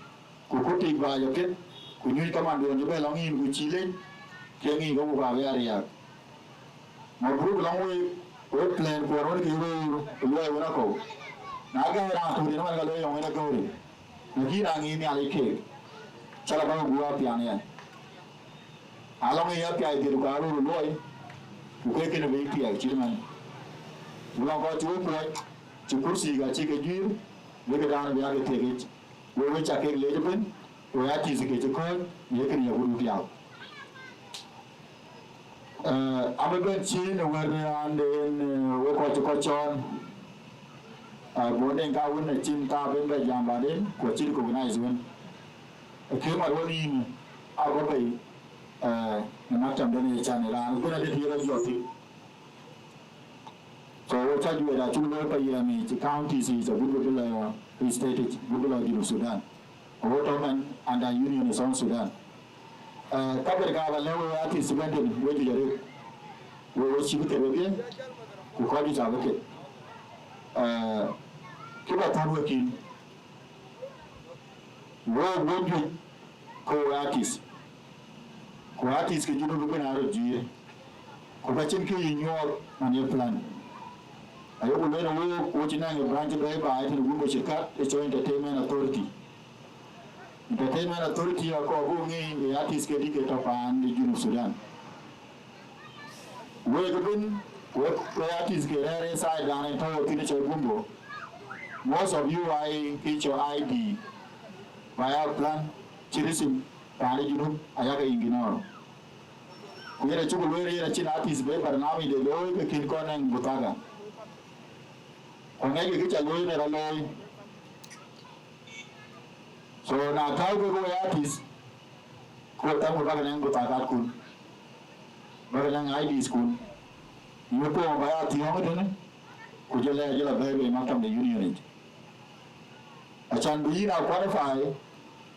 ku ku tik ba jɔ piɛth, ku nyuc kamanduɔn cï bɛ lɔ ŋïn ku cï lec, ke ŋïn ke ku ka bï a riääk. Mabruk lɔŋ wek, wek plan kuɔn wën ke röör, ku luɔi wën ë kɔ̈u. Na gäi raan thuk yen man ka luɔi yɔŋ en ë gäuri. Lakin a ŋïn Nhialic keek, cä la bä guɔ apiaŋ yɛn. Alɔŋ ë ya piac dhiëëdu ka röör luɔi, ku ke kënë bï piɛɛk cït man. Ku lɔŋ kɔc cï wek kuɔc, cï kursi ka cï ke juiir, bï ke daan bï ake thiek yic. Wek wek ca kek leec ëbën, ku ya tïth ke cï kɔ̈ɔ̈c, ye kënë ye kudu piaak. Eh, abï bɛ̈n cï në wɛ̈t raan de en, eh, wek kɔc cï kɔc cɔɔl. Ah, go den ka wën acïn thaap en bɛ jam baden, ku acï recognize wën. Kë mat wën yïn, abä bei, eh, në maktam den ye can raan, ku na de tiëk a jɔt thïn. So, wo ca juëc acuk looi pa yɛn yic, counties yic, agut bï lɔ state yic, agut bï lɔ Junub Sudan. Awo tɔ man under union ë South Sudan. Eh, ka ber ka ba lɛ̈k wek artist bɛ̈n tënë, wek juëc arëët. Wek, wek cï bï ket wedhie, ku kɔc juëc abï ket. Eh, kë ba thɔ̈n wek kïn, wek, wek juëc, ke wek artist. Ku artist ke Junub ëbën aa röt juiir. Ku ka cïn kë yï nyuɔɔth man ye plan. Ayeku lueel wek, wo cï naŋ ë branch bɛ̈ɛ̈i baai tënë wun bä cï kat ë cɔl Entertainment Authority. Entertainment Authority akɔɔr buk ŋic ë artist ke dït ke tɔ paan ë Junub Sudan. Wek ëbën, wek, wek artist ke rɛ̈ɛ̈r ë side dan ë tɔ̈u thïn ë cɔl Gumbo. Most of you aa ke cɔl I D. Ba ya plan, cï rhythm, paan ë Junub, ayakë ignore. Ku yen acuk lueel yen acïn artist bï barnamij de looi ke kën kɔn nɛŋ buthaga. Ku ŋɛckï kë ca looi në rɔt looi. So na tääu kek wek artist, ku we thɛm ku bäk nɛŋ buthagat kun, bäk nɛŋ I Ds kun. Yïn puɔ̈u ba ya thiɔ̈ɔ̈ŋ ëtënë, ku jɔ lɛɛr jɔ la bɛ̈ɛ̈i bei maktam de union yic. Acan bï yïn a qualify,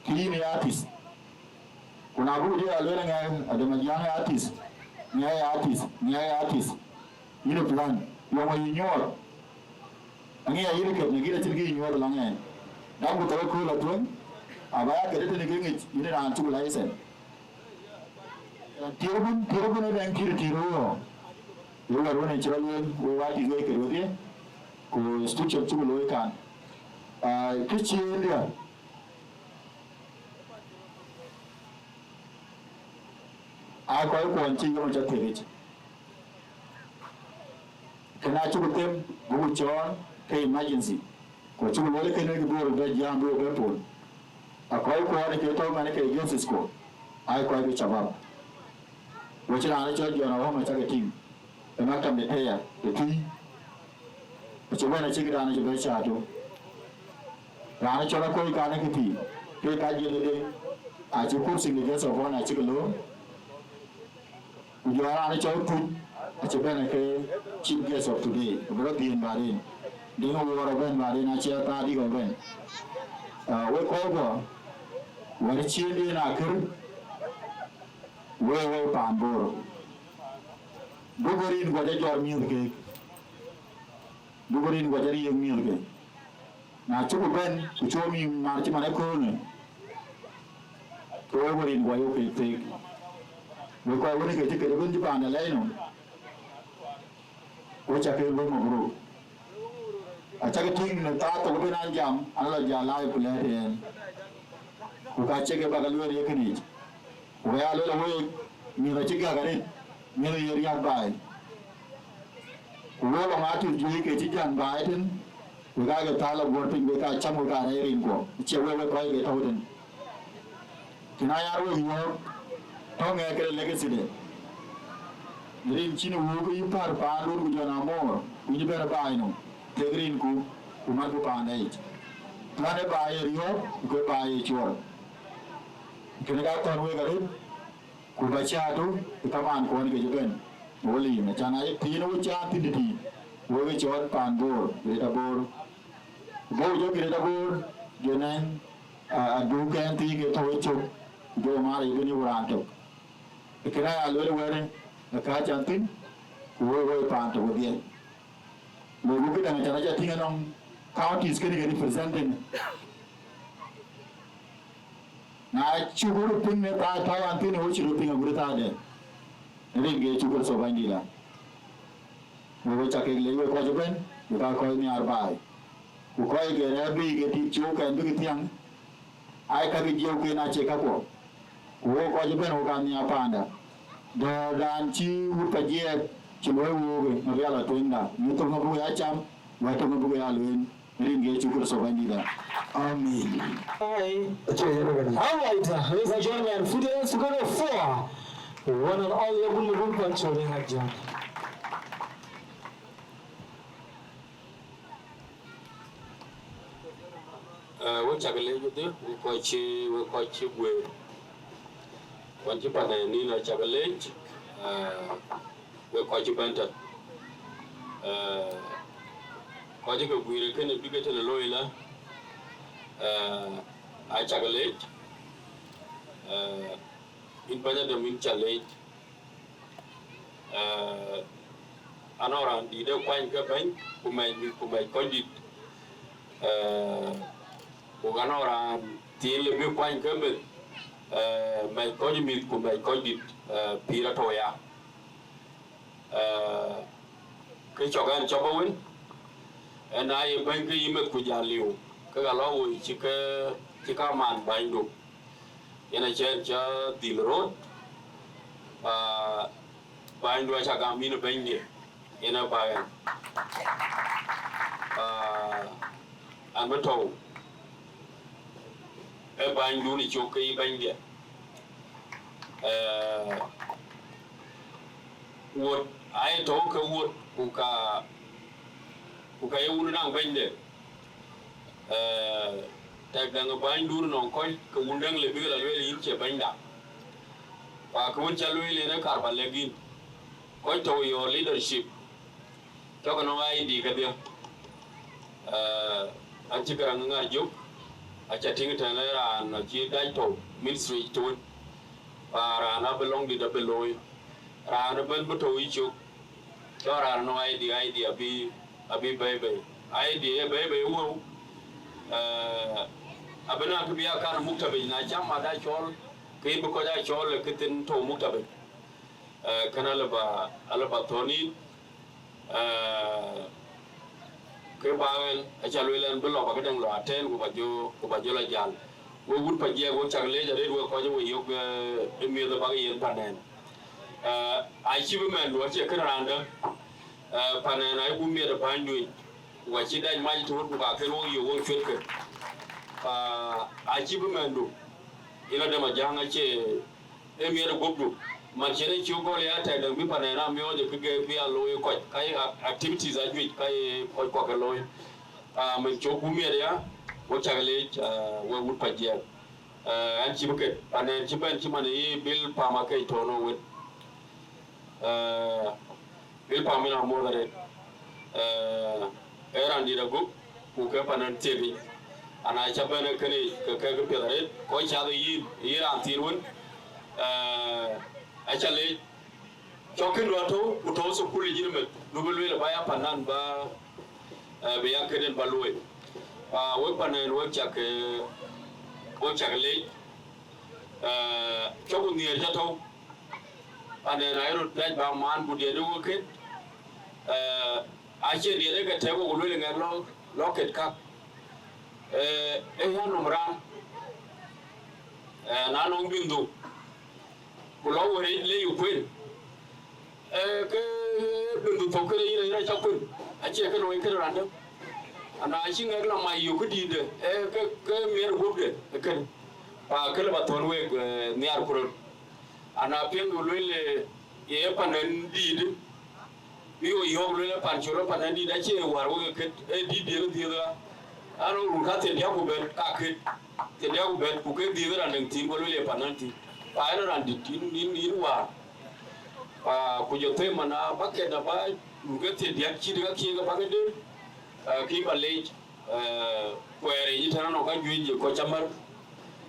ke yïn ye artist. Ku na buk jɔ ya lueel ŋɛk, Adem Ajiaŋ ye artist, ŋɛk ye artist, ŋɛk ye artist. Yïn ë plan, yɔŋ ayï nyuɔɔth. Aŋic ayï ket në kït acïn kë yï nyuɔɔth lɔŋ ɛn. Dam ku thɔ̈k ë kööl atueŋ, aba ya ket ëtënë ke ŋic yïn raan cuk license. Tiɛɛr bun, tiɛɛr bun ë dɛŋ tiɛɛr tiɛɛr ë ɣɔ̈ɔ̈ŋ. Ye wɛ̈t wën en cï rɔt lueel, wek wa dït wek ket wedhie, ku restriction cuk looi kan. Ah, kë ciëëŋdiɛ̈, aa kɔc kuɔn cï yom ca thiëkic. Kënë acuk them, buku cɔɔl ke emergency. Ku acuk lueel kënë kë bï röt bɛ jam bï bɛ pol. Akɔc kuɔn ke tɔ̈u man ke agencies ku, aa kɔc ke shabab. Ku cï raan cɔl John Awom acak ke tïŋ. Ë maktam de tëya, ë tui. Acï bɛ̈n acïk raan acï bɛ caatu. Raan cɔl Akɔ̈i kan ë këthiin, ke ka jiël ëdë, acï kursi de guest of honor acïk loor. Ku jɔ raan cɔl Tuc, acï bɛ̈n ke chief guest of today, ku bï rɔt dhiën baden. Diŋ Awuɔɔr ëbɛ̈n baden, acï athaa dïk ëbɛ̈n. Ah, wek kɔc guɔ, wɛ̈t ciëëŋden akër, wek wek paan Bor. Duku rin guɔ jɔ jɔt miëth keek. Duku rin guɔ jɔ riëëk miëth keek. Na cuku bɛ̈n, ku cuɔ mïïm mar cï man ëköölë, ke wek wek rin guɔ yok keek theek. Wek kɔc wën ke cï këde bɛ̈n cï paan de lɛɛc nɔm, wek ca ke luɔ̈i mabruk. Cäkï tïŋ në thaa thok ëbën an jam, an la jal live ku lɛ̈ɛ̈t yen. Ku ka cïk ke bäk lueel ye kënic. Ku ya lueel week, miëth acï gäk arëët, miëth ye riäk baai. Ku wek lɔ ŋa tïth juëc ke cï jäŋ baai tën, wek aa ke thal aguɔ̈r piny, wek aa cam, wek aa rɛɛc rinkuɔ, acie wek wek kɔc ke tɔ̈u tën. Kën aa yar wek yɔ̈ɔ̈k, tɔ̈ ŋɛk këde legacy de. Rin cïn wuk yï pär paandun ku jɔn amor, ku yï bɛ̈n baai nɔm, kek rinku, ku matku paanda yic. Lan ë baai ye riɔ̈ɔ̈k, ku ke baai ye cuɔl. Kën ka thɔ̈n wek arëët, ku ba cäätdu ë kamaan kuɔn ke cï bɛ̈n. Wo liim, acan aa ye thiin wo cääth thïn tëthiin, wo ke cɔɔl paan Bor, Greater Bor. Bor jɔ Greater Bor, jɔ nɛn, a, aduk kɛn thii ke tɔ̈u ë cök, ku jɔ maar ye bɛ̈n ye wo raan tök. Ë kën aya lueel wɛ̈ɛ̈rë, ë ka can thïn, ku wo wo ye paan tök wedhie. Loi ku këdäŋ acan aca tïŋ anɔŋ counties kënë ke representing. Na cuk röt piŋ në thaa tɔ̈u an thïn, wo cï röt piŋ agut thaade. Rin ke Yecu Kërtho Bɛ̈nydïïtda. Wek we cä kek leec wek kɔc ëbɛ̈n, wek aa kɔc nhiaar baai. Ku kɔc ke rɛ̈ɛ̈r bï ke tik cöökɛn bïk thiäŋ, ai, ka ke jiëëuken acie kakuɔ. Ku wok kɔc ëbɛ̈n wok aa nhiaar paanda. Dɔ̈ɔ̈rdan cï wut Pajiɛɛk cï luɔi wook ë rial atueŋda, yï thoŋ abuk ya cam, wɛ̈t thoŋ abuk ya lueel. Rin ke Yecu Kërtho Bɛ̈nydïïtda. Amen. Ai, acie yen ëbɛ̈n. All right, uh, ladies and gentlemen, foot years to go to four. One and all, ye bun mudun pan chori hak jan. Eh, wek cak leec wedhie, wek kɔc cï, wek kɔc cï guëër. Wën cï pan ë nïn acak leec, eh, wek kɔc cï bɛ̈n tɛ̈n. Eh, kɔc ke guiir kënë bï ke tënë looi la, eh, acak leec, eh, yïn bɛ̈ny Adem yïn ca leec. Eh, anɔŋ raan dït ë kuany ke bɛ̈ny, ku mɛc mïth, ku mɛc kɔc dït. Eh, ku anɔŋ raan thiin lë bï kuany ke meth, eh, mɛc kɔc mïth, ku mɛc kɔc dït, eh, pïïr atɔ̈u ya. Eh, kë cɔk ɛn cɔk ë wën, ɛn aa ye bɛ̈ny ke yï meth ku jal liu, ke ka lɔ woi cï ke, cï ka man bänydu. Yen acïn cä dhil röt, pa bänydu acä gam yïn ë bɛ̈nydiɛ̈, yen ë bä ɛn. Pa an bï tɔ̈u ë bänydun ë cök ke yï bɛ̈nydiɛ̈. Eh, wuɔt, aye tɔ̈u ke wuɔt, ku ka, ku ka ye wun naŋ bɛ̈nyde. Eh, tɛk däŋ ë bänydun nɔŋ kɔc ke wun däŋ le bïk la lueel yïn cie bɛ̈nyda. Ku akë wën cä lueel yen ë kar bä lɛ̈k yïn. Kɔc tɔ̈u your leadership, cɔk nɔŋ I D kedhie. Eh, an cï Garaŋ Ŋar Jök, acä tïŋ tɛ̈n ë raan acï dac tɔ̈u ministry yic tëwën. Pa raan abï lɔŋdït abï looi. Raan ëbɛ̈n bï tɔ̈u yï cök. Cɔk raan nɔŋ I D, I D abï, abï bɛ̈i bei. I D ë bɛ̈i bei wëu, eh, abï na kë bï akan muktabic, na cam mat aa cɔɔl, ke yïn bï kɔc aa cɔɔl ë kë thïn tɔ̈u muktabic. Eh, kën alë ba, alë ba thɔ̈n yïn, eh, ke ba ɣɛn, acä lueel ɛn bï lɔ ba këdäŋ lɔ atɛ̈ɛ̈n, ku ba jɔ, ku ba jɔ lɔ jäl. Wek wut Pajiɛɛk, wek cak leec arëët, wek kɔc ë we yök, eh, ë miëth ë bak yen panɛn. Eh, acï bï mɛndu acie kën raan däŋ. Eh, panɛn ayï buk miɛt ë bänyduic, ku acï dac mac tëwën, ku ka kën wok yök wok cuetkë. Ah, acï bï mɛndu, yen Adem Ajäŋ acie, ë miɛt ë guöpdu. Man cïn ë cï gɔl ya tɛ̈k däŋ bï panɛn a miɔɔc ë kë gɛɛk bï a looi kɔc, ka ye ac-, activities ajuëc, ka ye kɔc kuak ke looi. Ah, mën cök ku miɛt ya, wek cak leec, ah, wek wut Pajiɛɛk. Eh, ɛn cï bï ket, pan ɛn cï bɛ̈n cï man ë yï Bil Pam akec tɔ̈u nɔŋ wën. Eh, Bil Pam yen amuɔ̈th arëët. Eh, ee raan dït agup, ku ke pan ɛn thiekic. Ana cä bɛ̈n ë kënë yic, ke kek piɛth arëët, kɔc cath ë yïn, yïn raan thiin wën. Eh, acä leec. Cɔk kën rɔt tɔ̈u, ku tɔ̈u thukul yic yïn ëmën, du bï lueel ë ba ya pandan ba, eh, bï ya këden ba luöi. Ah, wek panɛn wek cak, eh, wek cak leec. Eh, cɔk ku nhiëër cä tɔ̈u. Panɛn ayï röt piac ba maan ku diɛt ë wek kën. Eh, acie diɛt ë ke tɛ̈k wok lueel ë ŋɛk lɔ, Lɔ ket kak, ee, ee ɣän nɔm raan, ee, na nɔŋ bï dhuk, ku lɔ wëric le yï kuën, ee, ke bï dhuk thok kënë yïn, yïn acä kuën, acie kënë wëi kënë raan däŋ. Ana cï ŋɛk la mac yök këdïïtde, ee, ke, ke miɛt guöpde ë kënë, pa këlë ba thɔ̈n week, ee, nhiaar ku röt. Ana piɛŋdu lueel, ee, ye panɛn dïït, bï wo yɔ̈ɔ̈k lueel ë pan col ë panɛn dïït, acie wäär wek ë kët, ee dïït diël dhiëëth ɣa. An, run ka thiërdiäk ku bɛ̈t ka kët, thiërdiäk ku bɛ̈t, ku ke dhiëëth raan däŋ thïn, ku lueel ye panɛn thïn. Pa en raan dït, yïn, yïn, yïn wäär. Pa ku jɔ them, ana ba kët, aba run ke thiërdiäk cït ka kiëk, aba ke dëër, ee, kï ba leec. Ee, kuɛɛr yic tënë nɔŋ ka juëc kɔc cä mär,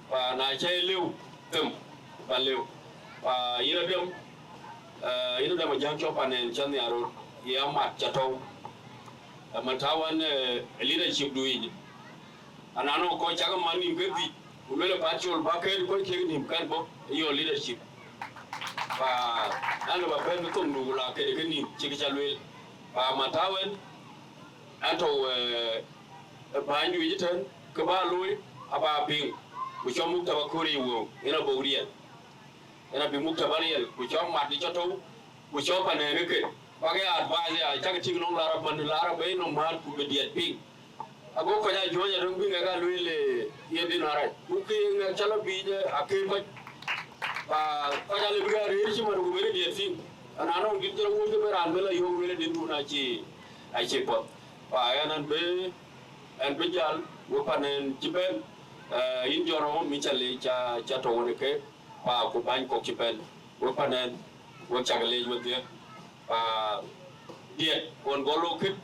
pa na cä ye lëu them, ba lëu. Pa yïn adem, ee, yïn adem ajäŋ cɔk panɛn cä nhiaar röt, ye amat cä tɔ̈u. Ee, man tääu ɛn, ee, leadership du yic. Ana nɔŋ kɔc cak man nïm ke dhïc, ku luel ë pan col ba kɛ̈ɛ̈t kɔc kek nïm kɛ̈ɛ̈t bɔ̈ ë your leadership. Pa ɛn lɔ ba bɛ̈n bï thomdu ku la këde ke nïm cïk cä lueel. Pa man tääu ɛn, ɛn tɔ̈u, ee, ë bäny juëc ëtɛ̈n, kë bä looi, aba piŋ, ku cɔk muktaba köör yic wëu, yen abɔ̈ riɛl. Yen abï muktaba riɛl, ku cɔk mat cï tɔ̈u, ku cɔk panɛn ë kët. Bäk ya advice ya, cäk tïŋ nɔŋ Larab man, Larab ë nɔm määt ku bï diɛt piŋ. Ago kɔc aa juɔ̈ɔ̈ny adöŋ bï ŋɛk aa lueel, ee, ye dhil arac. Ku ke ŋɛk cä lɔ biic, ee, akëër kɔc. Pa kɔc aa lë bï ke arëër cï man ku bï rëër diɛt piŋ. Ana nɔŋ dït jɔl wuɔ̈c ke bï raan bï lɔ yöök lueel ë dïtdun acï, acï puɔth. Pa ɛn, ɛn bï, ɛn bï jäl, wek panɛn cï bɛ̈n, ee, yïn jɔn rɔt mi cä leec, cä, cä tɔ̈u wën ë ke, pa ku bäny kɔ̈k cï bɛ̈n, wek panɛn, wek cak leec wedhie, pa diɛt ɣɔn gɔl lɔ kët,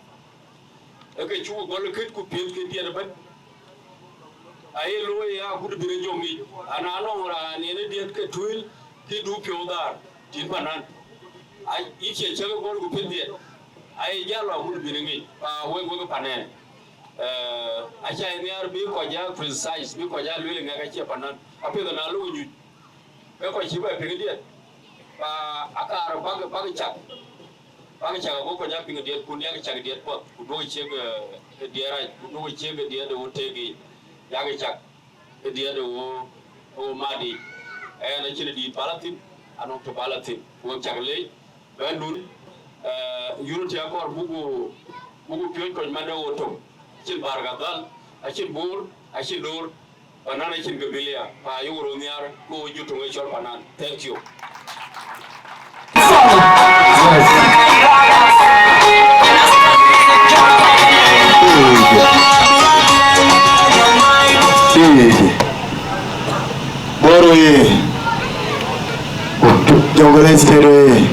ee ke cuk gɔl kët ku piɛth ke diɛt ëbɛ̈n. Aye looi ya agut bï rɔt jɔ ŋic, ana nɔŋ raan yen ë diɛt ke tuëël, kï du piɔ̈u dhaar, tït panɛn. Ai, yï cie cäk ë gɔl ku piɛth diɛt, aye jäl lɔ agut bï rɔt ŋic, pa wek, wek panɛn. Ee, acä nhiaar bï kɔc aa criticize, bï kɔc aa lueel ŋɛk acie panɛn. Apiɛth na lok nyuc, ke kɔc cï bɛ piŋ diɛt, pa akaar bäk, bäk cak. Bäk cak ago kɔc aa piŋ diɛt, ku diäk cak diɛt puɔth, ku duɔ̈k ciek, ee, diɛt rac, ku duɔ̈k ciek diɛt ë wo teek yiic, yak cak. Ë diɛt ë wo, ë wo mat yiic. Ɛn acïn dïït bä la thïn, anɔŋ tök bä la thïn. Wek cak leec, bɛ̈ndun, ee, unity akɔɔr buku, buku piööc kɔc man de wo tök. Acïn Barkadhal, acïn Bor, acïn Dor, panɛn acïn gabilia, pa yök röt nhiaar, ku wo jur töŋ ë cɔl panɛn. Thank you. Bor ye, Jonglei State ye,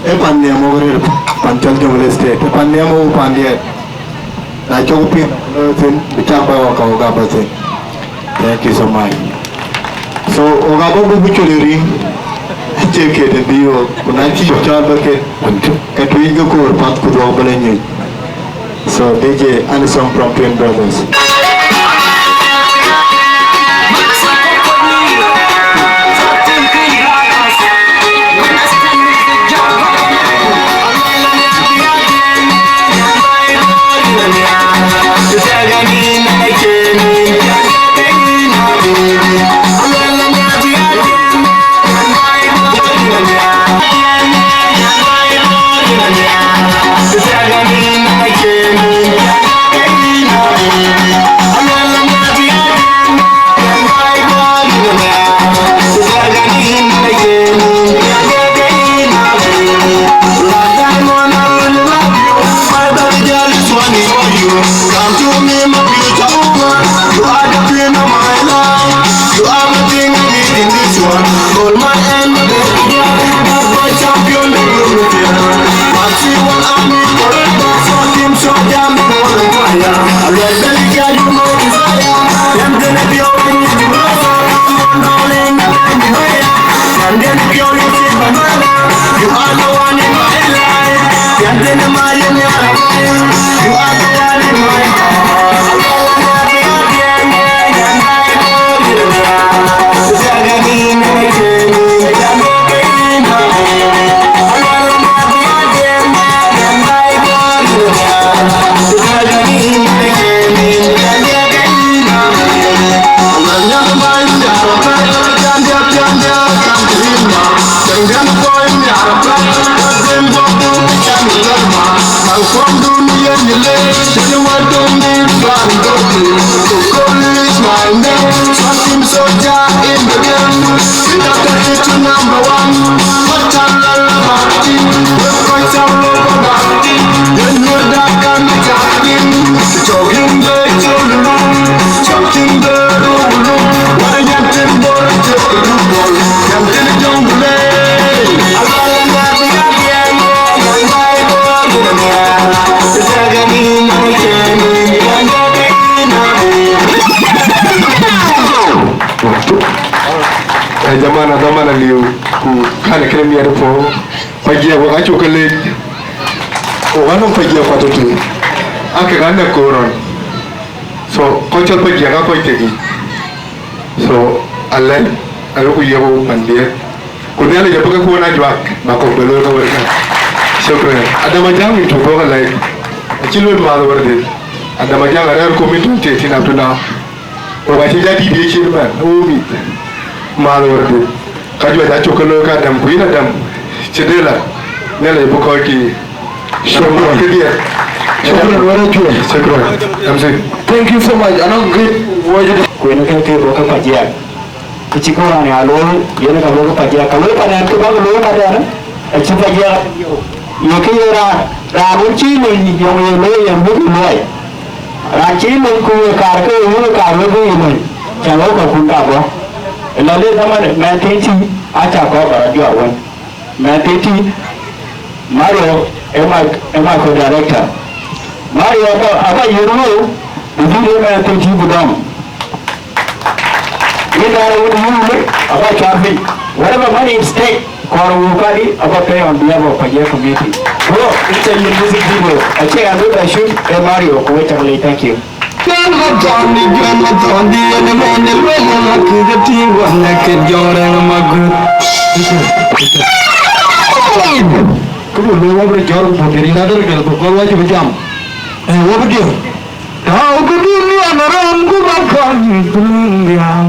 e pan nhiam wok rëër, pan cɔl Jonglei State, e pan nhiam wok pan diɛt. Na cɔk piŋ, lo thïn, bï cak bä wä ka wä gam bä thïn. Thank you so much. So, wok abä gup col ë riŋ, acie ket ë bï wok, ku na cï cɔl bä ket, ke tuic ke koor path ku dhuɔk bä lɔ nyuc. So, D J, and a song from Twin Brothers. Come to me, my beautiful one. You are the queen of my life. You are the thing I need in this one. Hold my hand, my baby girl. That's my champion, the room with you. I see what I need forever. So Kim so damn the world on fire. I love the girl, you know desire. Them gonna be all in the world. Darling, I'm in the way. And then if you're looking for my love, you are the one in my life. Can't deny my love. You are the one in my heart. Tell you what don't need one go to. So call is my name. Something soldier in the game. Sit up the hit to number one. What a la la party. We're quite all over party. You know that can be talking. Talking the Jolulu. Talking the Lulu. What a young thing, boy. Young thing, don't play. Eh, jamana, dhamana liu, ku kane kene miɛt po, pa jiɛk wek acuk ke lec, wek anɔŋ pa jiɛk kuat tutu, ake kan ne koron. So, kɔc cɔl pa jiɛk a kɔc teki. So, alɛc, ayoku yiëk wok pan biɛt. Ku Nhialic abï ke kuɔn a juak, ba kɔk bï looi ke wërkë. Shukran. Adam Ajak min cuk bɔ̈ ke lɛc. Acï luel maath wär dhil. Adam Ajak arɛ̈ɛ̈r kom min twenty eighteen up to now. Wok acï ja dït ye cin man, wo mïth. Maath wär dhil. Ka juac acuk ke looi ke Adam, ku yïn Adam. Cï dela. Nhialic abï kɔc kï. Shukran. Shukran, wara cuɛ. Shukran. M C. Thank you so much. Anɔŋ great word. Kuën ke ke bɔ̈ ke pa jiɛk. Ku cï kɔn raan ya looi, yen ka looi ke pa jiɛk. Ka looi pa dɛn, ke bä ke looi pa dɛn, acï pa jiɛk. Ye ke ye raan, raan wën cï lony, yɔŋ ye looi, yen bï ke luɔi. Raan cï lony ku ye kaar ke ye wun kaar wek bï ye lony. Cä looi ka kun ka bɔ̈. Ëlä le dhaman mɛn thiin cï, aca kɔɔr ba rɔt juak wën. Mɛn thiin cï, Mario ë my, ë my co-director. Mario aba, aba yiëër wëu, bï dhil ë mɛn thiin cï bï dɔm. Yïn daal wën yïn wëu, aba cuar piny. Whatever money in stake, kɔɔr wëu kadi, aba pay on behalf of Pajek community. Bro, it's a music video. Acie an bï bɛ shoot, ë Mario, ku wek cak leec, thank you. Juan Mathɔndi, Juan Mathɔndi, ënë mɛn ë luel ëlä kë ke tïŋ guɔ lɛ̈k ke jɔŋ rɛ̈ŋ ë maguët. Kë bï luel wä bï jɔ̈ɔ̈r ku bï riɛl adär gɛl ku gɔl wä cï bï jam. Ee, wä bï diëër. Tääu kë dï niɛn rɔm ku bä kɔn bï luel nhiaar.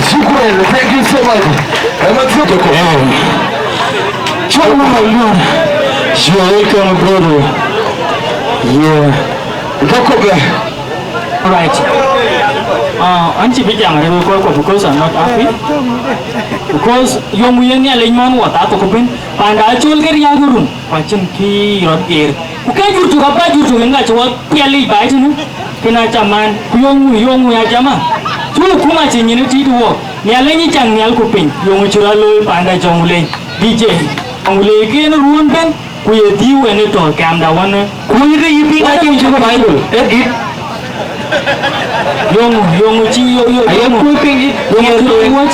Shukran, thank you so much. Ema tuko. Choma malun. You're welcome, brother. Yeah. Go, go, go. Alright. Uh, an cï bï jam rëër wek kɔc kɔ̈k because I'm not happy. Because yöŋ yen Nhialic man wä thaa thok ëbën. Panda acol ke riääk ë run, ku acïn kë rɔt geer. Ku ke jur tök aba jur tök yen ka cï wä piɛl yic baai tënë. Kënë aca man, ku yöŋ, yöŋ ya jama. Cuk kum acï nyin ë tït wɔ. Nhialic ë cak nhial ku piny, yöŋ cï rɔt looi panda Jɔŋlei. D J, Jɔŋlei kën ruɔ̈n bɛ̈n. Ku ye dhiu en ë tɔ̈ kɛmda wän. Ku yï ke yï piŋ acïn cï ke Bible, ee gït. Yöŋ, yöŋ cï, yö, yö, aye yöŋ. Ku piŋ yï, yöŋ cï yï wuɔ̈c.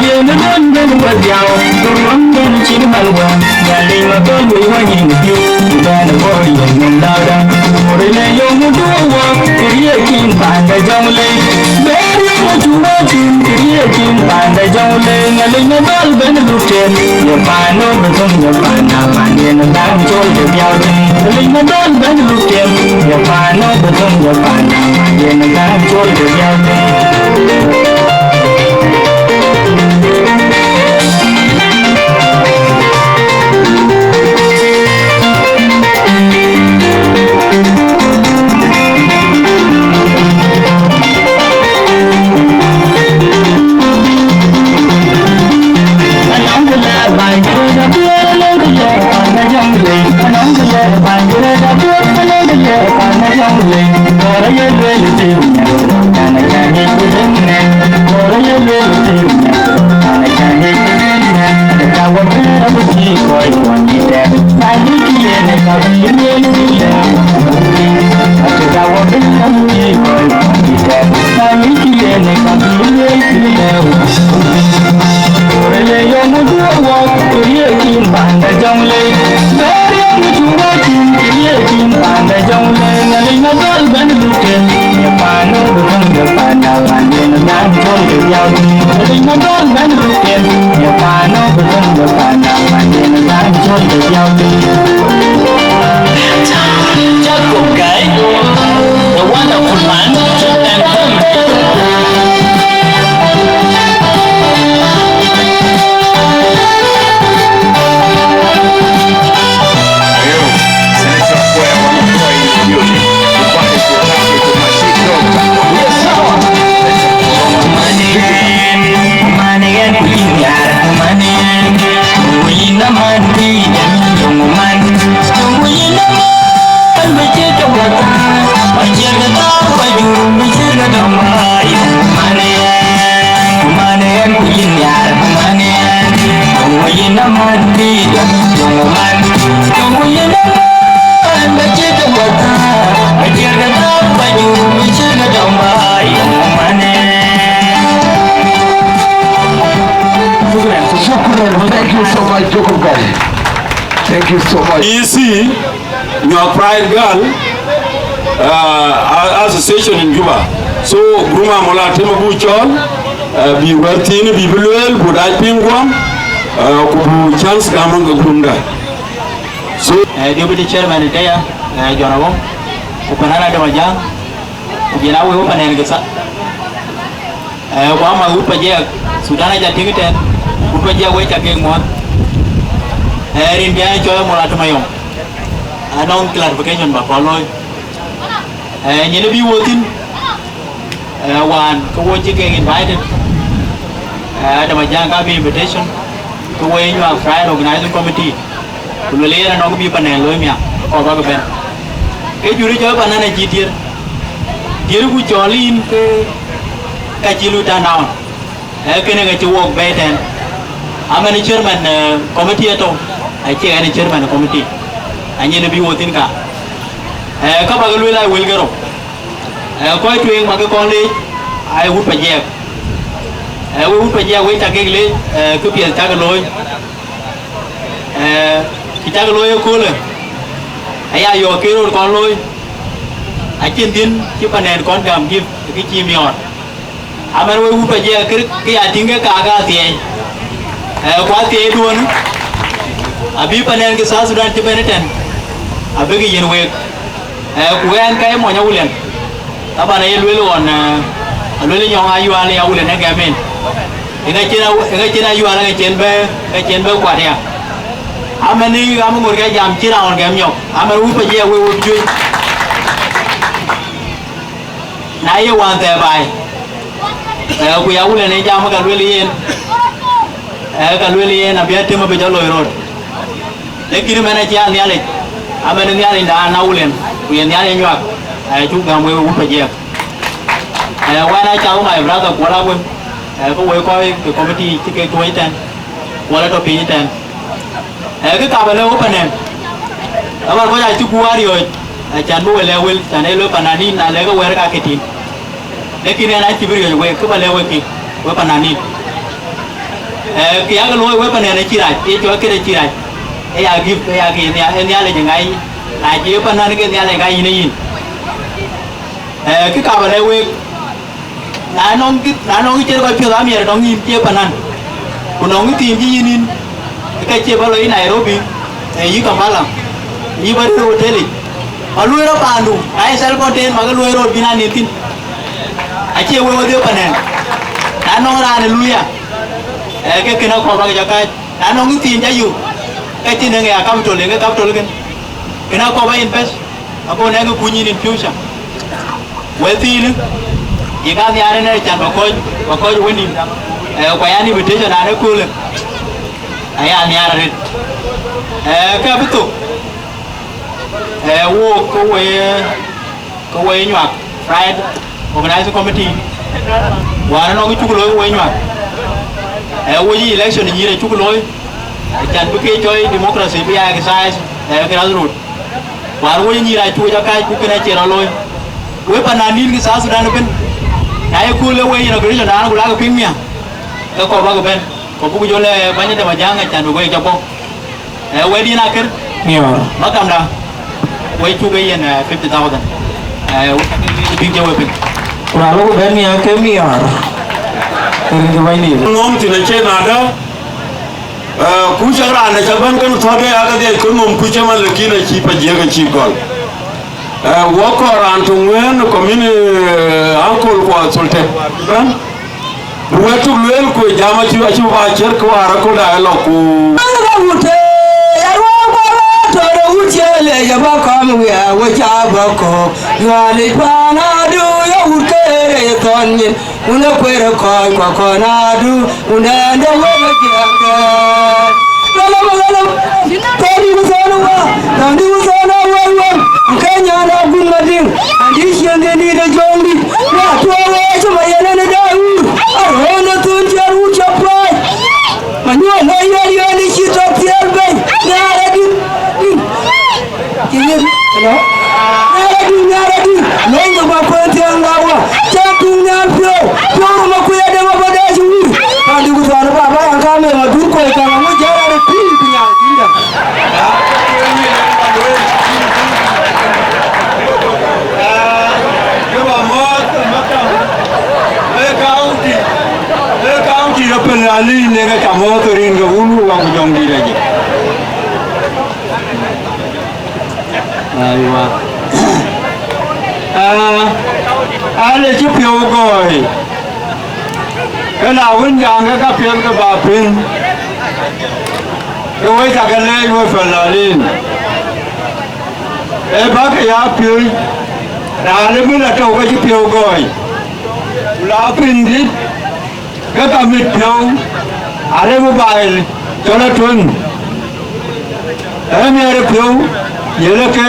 Yen ë duɔ̈n bɛ̈n wä diau, ku ruɔ̈n bɛ̈n cït man wä, Nhialic ma gɔl wei wä nyin piu, ku bɛ̈n ë gɔl yen nɔm lada. Ku rënë yöŋ ë duɔ̈ wä, kë riëëc cïn panda Jɔŋlei. Bɛ̈n yöŋ ë cu wä cïn, kë riëëc cïn panda Jɔŋlei. Nhialic ma gɔl bɛ̈n luk tëëm, ye paan nɔm bï thöŋ, ye paan na man yen ë dhaŋ col de dhiau tëëm. Nhialic ma gɔl bɛ̈n luk tëëm, ye paan nɔm bï thöŋ, ye paan na man yen ë dhaŋ col de dhiau tëëm. Jacob Guy, the wonderful man, and Shukran. Thank you so much, Jacob Guy. Thank you so much. E C, Nyuak Pride Girl, uh, Association in Juba. So, Guruma Mola Tema bu cɔl, uh, bï wɛ̈t thiin bï bï lueel, bu dac piŋ guɔm, uh, ku bu chance gam ke gurumda. So, eh, Deputy Chairman Deya, eh, John Awom, ku Panana Demaja, ku jël awek wek panen ke tha. Eh, ku ama wut Pajiɛk, Sudan aca tïŋ tɛ̈n, wut Pajiɛk wek ca kek muɔ̈th. Eh, rin bï an cɔl Mola Tumayɔm. Anɔŋ clarification ba kɔn looi. Eh, nyin bï wo thïn, eh, wään ke wo cï kek invited. Eh, Adam Ajak ka bï invitation, ke wo ye Nyuak Pride Organizing Committee. Ku luel yen anɔŋ bï panen looi miak, kɔɔr bäk bɛ̈n. Ke juri cɔl panen acï dier. Dier ku cɔl yïn ke ka cï lu turn down. Ee kënë ke cï wok bɛ̈ɛ̈i tɛ̈n. Amɛn chairman, eh, committee atɔ̈u, acie ɣɛn chairman committee. Anyin bï wo thïn ka. Eh, ka bak lueel aa wël ke rou. Eh, kɔc tueŋ bak kɔn leec, aa wut Pajiɛɛk. Eh, we wut Pajiɛɛk, we cak kek leec, eh, kë piɛth cak looi. Eh, kë cak looi ëköölë, aya yɔ̈ɔ̈k ke röör kɔn looi. Acïn dhiën cï panɛn kɔn gam gift, kë cï miɔɔr. Amɛn we wut Pajiɛɛk kë, kë ya tïŋ ke kaak athiɛɛi. Eh, ku athiɛɛiduön, abï panɛn ke South Sudan cï bɛ̈n ëtɛ̈n, abïk yiën week. Eh, ku ɛn ka ye mony Awulian, taban aye lueel ɣɔn, eh, alueel nyɔŋ ayual ya Awulian ë gɛm en. Ëŋa cïn Awu-, ëŋa cïn ayual, ëŋa cïn bɛ, ëŋa cïn bɛ kuat ya. Amɛn ë ɣam ŋot ke jam cï raan ɣɔn gɛm nyɔk, amɛn wut Pajiɛɛk we wut juëc. Na ye wään thɛɛr baai, eh, ku ya Awulian ë jam ka lueel yen, eh, ka lueel yen abï atem abï jɔ loi rot. Lakin mɛn acï a Nhialic, amɛn Nhialic da na Awulian, ku ye Nhialic nyuak, eh, cuk gäm wek wut Pajiɛɛk. Eh, wɛn acath my brother Kuɔl Aguem, eh, ke wek kɔc ke committee cï kek tuɔɔc tɛ̈n, Kuɔl atɔ̈ piny tɛ̈n. Eh, kë kap alë wek panɛn, abar kɔc acï guɔ ariɔ̈ɔ̈c, acan bï we lɛ̈k wël, can ee loi pananin na lɛ̈k wɛ̈ɛ̈r ka ke tïŋ. Lakin ɛn acï bï riɔ̈c wek, kë ba lɛ̈k wek kï, wek pananin. Eh, kë yak looi wek panɛn acï rac, ye cɔl këde cï rac. Ë ya gift, ë ya kë ye Nhia-, ë Nhialic ë ŋa yï, na cï ye panan ke Nhialic ë ŋa yïn ë yïn. Eh, kë kap alë wek, na nɔŋ kë, na nɔŋ kë cï kɔc piɔ̈ɔ̈th amiɛt nɔŋ yïn cie panan, ku nɔŋ kë thiin cï yïn yïn, ke cie ba lɔ yï Nairobi, eh, yï Kampala, yï ba rëër hotelic. Ba luöi rɔt paandu, na ye self contained, ba ke luöi rɔt bï na nin thïn. Acie wek wedhie panɛn. Na nɔŋ raan ë luui ya, eh, ke kën akɔ̈u ba ke jɔ kääc. Na nɔŋ kë thiin ca yök, ke cïn ëŋ ya capital, ëŋ capital kën. Kën akɔ̈u ba invest. Ago nɛ̈ŋ kë kuny yïn in future. Wël thiinë, yï ka nhiaar ënë can ba kɔc, ba kɔc wënïn, eh, ku ayan invitation an ëköölë, aya nhiaar arëët. Eh, ke bï thok, eh, wook ke we, ke we nyuak, Pride Organizing Committee, wään ënɔɔk cuk looi ke we nyuak. Eh, wo yï election nyïïr acuk looi, can bï ke cɔi democracy bï ya exercise, eh, grassroot. Wäär wöc nyïïr acuk jɔ kääc ku kën acie rɔt looi. Wek pananin ke South Sudan ëbën, na ye kööl ë wek inauguration dan ku lakï piŋ miäk, ke kɔp bäkï bɛ̈n, kɔp buk jɔ lɛ bäny de Majäŋ acan bï wek jɔ bɔ̈. Eh, wɛ̈t yen akër. Miɔɔr. Makamda, wek cuk ë yen, eh, fifty thousand. Eh, wek cak ke bïk jɔ wek piŋ. Ku na lok bɛ̈n miäk ke miɔɔr. Rin ke bäny nin. Ŋɔm thïn acie nadë. Eh, ku cak raan de ca bɛ̈n kën thɔ̈t de ya ke dhiac kën ŋɔm ku cï man, lakin acï pa jiëk acï gɔl. Eh, wɔ kɔɔr raan töŋ wën community, eh, uncle ku Sultan bɛ̈n. Bï wek cuk lueel ku jam acï, acï ba ciɛ̈t kë wäär aköl da ë lɔ ku. Wut, eh, ya ruɔ̈ɔ̈k bä rɔt tɔ̈ de wut ciël, eh, ya bä kɔm wiɛɛk, we ca bä kɔ̈k. Jualic pan adu ya wut keer ë ye thɔn nyin. Wun ë kueer ë kɔc kua kɔn adu, wun ë ɛn de wek ë jiɛɛmdɛn. Ɣɛlɛm, ɣɛlɛm, tɔ̈ dït ë thɔn wä, tɔ̈ dït ë thɔn ë wei wei, ke nyan ë Agun Madiŋ, ɛn dï ciëŋ dït dït ë Jɔŋdït, na tuɔɔk ë cï ma yen ɛn ë Dawur, aröön ë thun ciɛɛr wut cä puac. Ma nyuɔɔn lɔ yɛn yɛn ë cï tɔ thiëër bɛ̈ny, nhiaar adït, dït. Hello? Nyara dï, nyara dï, lony ke bä kuɛn thiäŋ la wä, cä tuŋ nhial piɔ̈u, piɔ̈u röm akuc adem abä dɛ cï wur. Paan dï ku thuan baba yan ka mem adur kuɔc kaŋ aŋö jɛl arë pïïr ku nyaŋ dïïtda. Ke bä mɔ̈ɔ̈th ë makam, ë kaunti, ë kaunti rɔt pën alic nek aca mɔ̈ɔ̈th ë rin ke wun wä ku jɔŋdït ajë. Aiwa. Ah, ale cï piɔ̈u gɔ̈ɔ̈i. Ke na wën jaŋ ke ka piɛth ke ba piŋ. Ke wec cak ke leec we fananin. Ee bäk ya piööc. Raan ëbën atɔ̈u ke cï piɔ̈u gɔ̈ɔ̈i. Ku la piŋ dït. Ke ka mit piɔ̈u, arëk bï baai cɔl atueŋ. Ee miɛɛr piɔ̈u, yelë ke,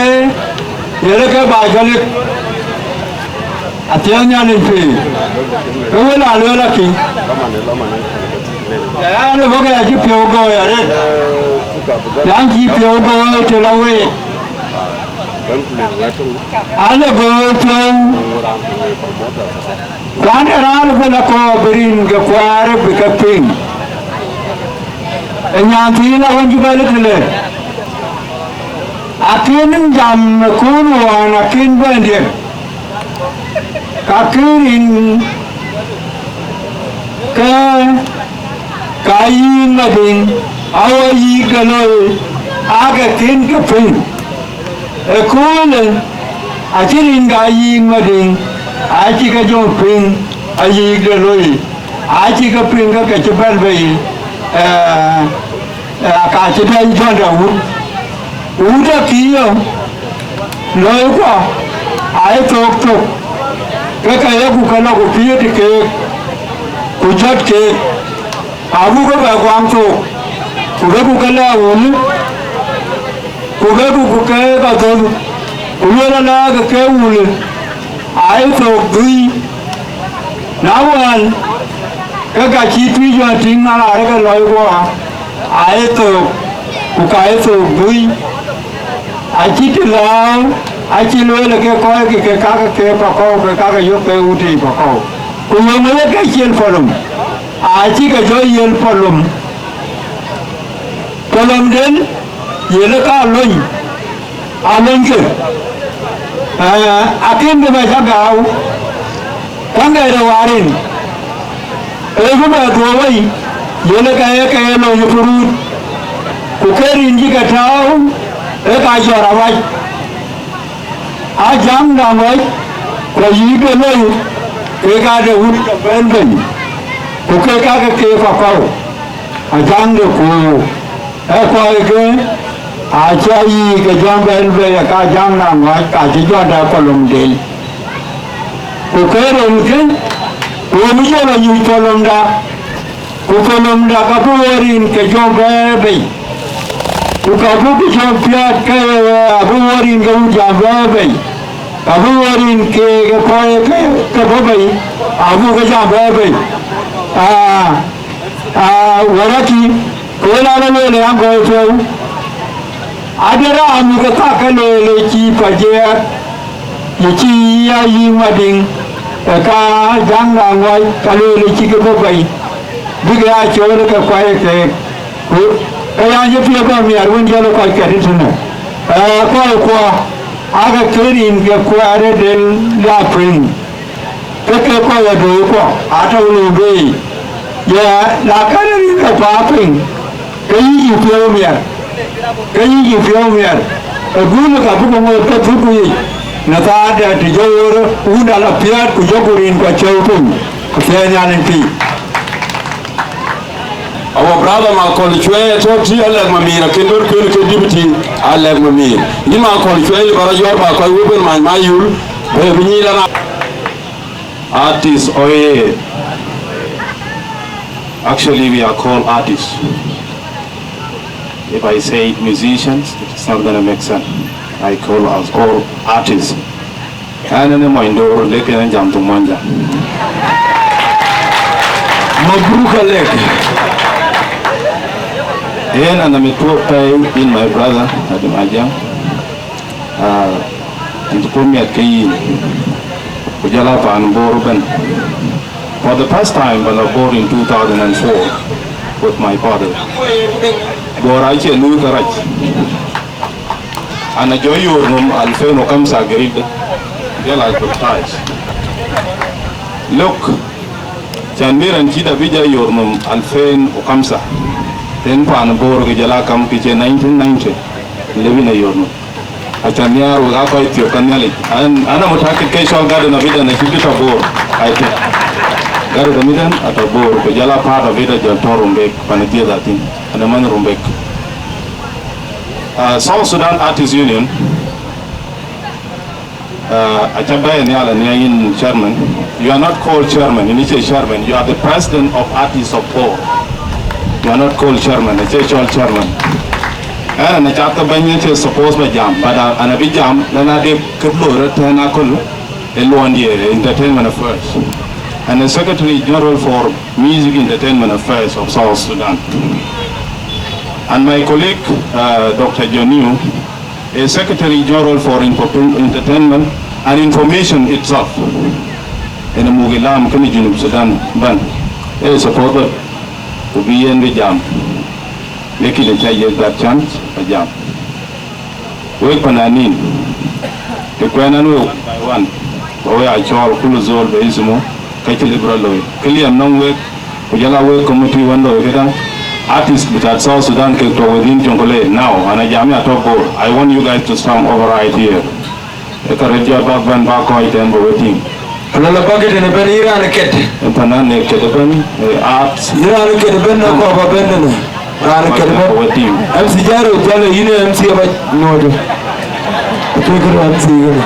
yelë ke baai cɔl lik. Athiɛɛn Nhialic pïïr, ke wën aa lueel akï. Ɣɛn ë bɔ̈ ke acï piɔ̈u gɔ̈ɔ̈i arëët, yan cï piɔ̈u gɔ̈ɔ̈i të lɔ week. Alë gööl tueŋ, kuan ë raan ëbɛ̈n akɔɔr bï rin ke kuɛɛr bï ke piŋ. Ë nyan thiin awën cï bɛ̈n ë tëlë, akën jam ë kööl wään akën bɛ̈n diɛt, ka kën rin ke ka yïk Madiŋ, awɔ yïk ke loi, aake kën ke piŋ. Ëköölë, acï rin ka yïk Madiŋ, acï ke jɔ piŋ, ayïk de loi, acï ke piŋ ke ke cï bɛ̈n bei, eh, eh, ka cï bɛ̈n jɔt awut. Wut akï yɔ, loikuɔ, aa ye thok thok, ke ke yeku ke lɔ ku piëët keek, ku jɔt keek. Abuk ke bɛ guaŋ thok, ku beku ke lɛ̈k wulë, ku beku ku ke kathöth, ku lueel alɛ̈k ke wulë, aa ye thok dhui. Na wään, ke ka cï Tuïc Jɔn tïŋ, na raan ke lɔi guɔ, aa ye thok, ku ka ye thok dhui. Acï të lääu, acï lueel ke kɔc ke, ke kakë ke Pakɔ̈u, ke kakë yök ke wutic Pakɔ̈u. Ku yöŋ ye ke cil polom, acï ke jɔ yiël polom. Polomden, yiël ka lony, alonykë, eh, akën ke bɛ cä gääu, käŋ de rëër warin. Ee bï bɛ dhuɔ̈k wei, yen ë ka ye ke ye lony ë puruut, ku ke rin cï ke tääu, ee ka jɔt awäc. Ajaŋ de Aŋuɛc, ku ayïk de loi, ke ka de wut ke bɛ̈n bei, ku ke ka ke keek Pakɔ̈u, Ajaŋ de Kuur. Ee kɔc ke, acï ayïk ke jɔŋ bɛ̈n bei, ë ka Ajaŋ de Aŋuɛc, ka cï jɔt de polomden. Ku ke rin kë, ku yen jɔl anyuc polomda, ku polomda ka bï wɔ rin ke jɔŋ bɛ̈ɛ̈r bei, ku ka bï bï jɔŋ piaat ke abï wɔ rin ke wut jam bɛ̈ɛ̈r bei, ka bï wɔ rin ke ke kɔc ke, ke bɔ̈ bei, abuk ke jam bɛ̈ɛ̈r bei. Aa, aa, wärkï, ku yen ala lueel ë aŋ gɔ̈i tueŋ. Ade raan nu ke ka ke looi le cï pajiɛɛk, ye cï ya yï Madiŋ, ë ka Ajaŋ de Aŋuɛc ka looi le cï ke bɔ̈ bei, bïk ya cool ke kuai keek. Ku ke ya ye piɛth bä miɛt wën jɔl kɔc kɛt tënë. Ee, kɔc kuɔ, aake ke rin ke kuɛɛr ë del la piŋ. Ke ke kɔc adööc kuɔ, atɔ̈ në bei. Ye, na kɛn rin ke kuaar piŋ, ke yï yï piɔ̈u miɛt, ke yï yï piɔ̈u miɛt, ë guöl ka bï ke ŋoot ke thuk ku yic, në thaar dɛ të jɔ ɣöörë wunda la piɛ̈ɛ̈t ku jɔku rin kuɔ cɔ̈u piny, ku thiëëc Nhialic piny. Our brother Makol Cuei atɔ̈ tï, Alɛk Mamir, akën döt kuën ke deputy Alɛk Mamir. Yïn Makol Cuei, lë bä rɔt yɔ̈ɔ̈r bä kɔc wëu bën many ma yul, bë bï nyïïn lɔ na. Artists, oh yeah. Actually, we are called artists. If I say musicians, it's not gonna make sense. I call us all artists. Ɣɛn ë mony Dor, lek yen jam thoŋ Muɔnyjäŋ. Mabruk Alɛk. Yen anɔmit puɔ̈u pɛ̈i, yïn my brother, Adim Ajaŋ. Ah, yïn cï puɔ̈u miɛt ke yïn, ku jɔl a paan Bor ëbɛ̈n. For the first time, bä lɔ Bor in two thousand and four with my father. Bor acie luui kärac. An, a jɔ yor nhom alfen u kamsa garib de, jɔl advertise. Lok, can bï rɛn cït abï jɔ yor nhom alfen u kamsa. Tën paan Bor ke jɔl a kam ke cie nineteen ninety, lëbï na yor nhom. Aca nhiaar wek aa kɔc thiök ka Nhialic. An, an, a mutakit ke cɔl Garden of Eden acï bï tɔ Bor, I think. Garden of Eden atɔ Bor, ku jɔl a part of it ajɔl tɔ Rumbek, pan dhiëth athïn, an, ë manh Rumbek. Uh, South Sudan Artists Union, uh, aca bɛ̈ɛ̈i nhial ania yïn chairman. You are not called chairman, yïn acie chairman. You are the president of Artists of Bor. You are not called chairman, acie cɔl chairman. Ɛn, ɛn acath ke bɛ̈ny acie suppose bä jam, but, uh, an abï jam, lɛn adek kët loi rɔt tɛ̈n aköl, ë luɔndië, entertainment affairs. And a secretary general for music entertainment affairs of South Sudan. And my colleague, uh, Doctor John Yu, A Secretary General for Entertainment and Information itself. Ënë muk ilam kënë Junub Sudan bɛ̈n. Ee supporter, ku bï yen bï jam. Lakin aca yiëk that chance, ba jam. Wek pananin, të kuɛn ɛn wek one by one, ba wek a cɔɔl kulu zol be isimu, ka cï lëu bï rɔt looi. Kë liɛm nɔŋ wek, ku jɔl a wek committee wën looi këdäŋ, artist bï tat South Sudan kek tɔ̈ within Jonglei now, an a jam ya tɔ̈ Bor. I want you guys to stand over right here. Ë ka röt jɔt bak bɛ̈n bak kɔc tɛ̈n ba we tïŋ. Alala bak tënë bɛ̈n yï raan ë ket. Ë panan ë ket ëbɛ̈n, ë art. Yï raan ë ket ëbɛ̈n në kɔ̈u ba bɛ̈n tënë. Raan ë ket ëbɛ̈n. Ba we tïŋ. M C Jaro, jalo yïn ë M C aba nyuɔɔdë. Ë kek raan M C kënë.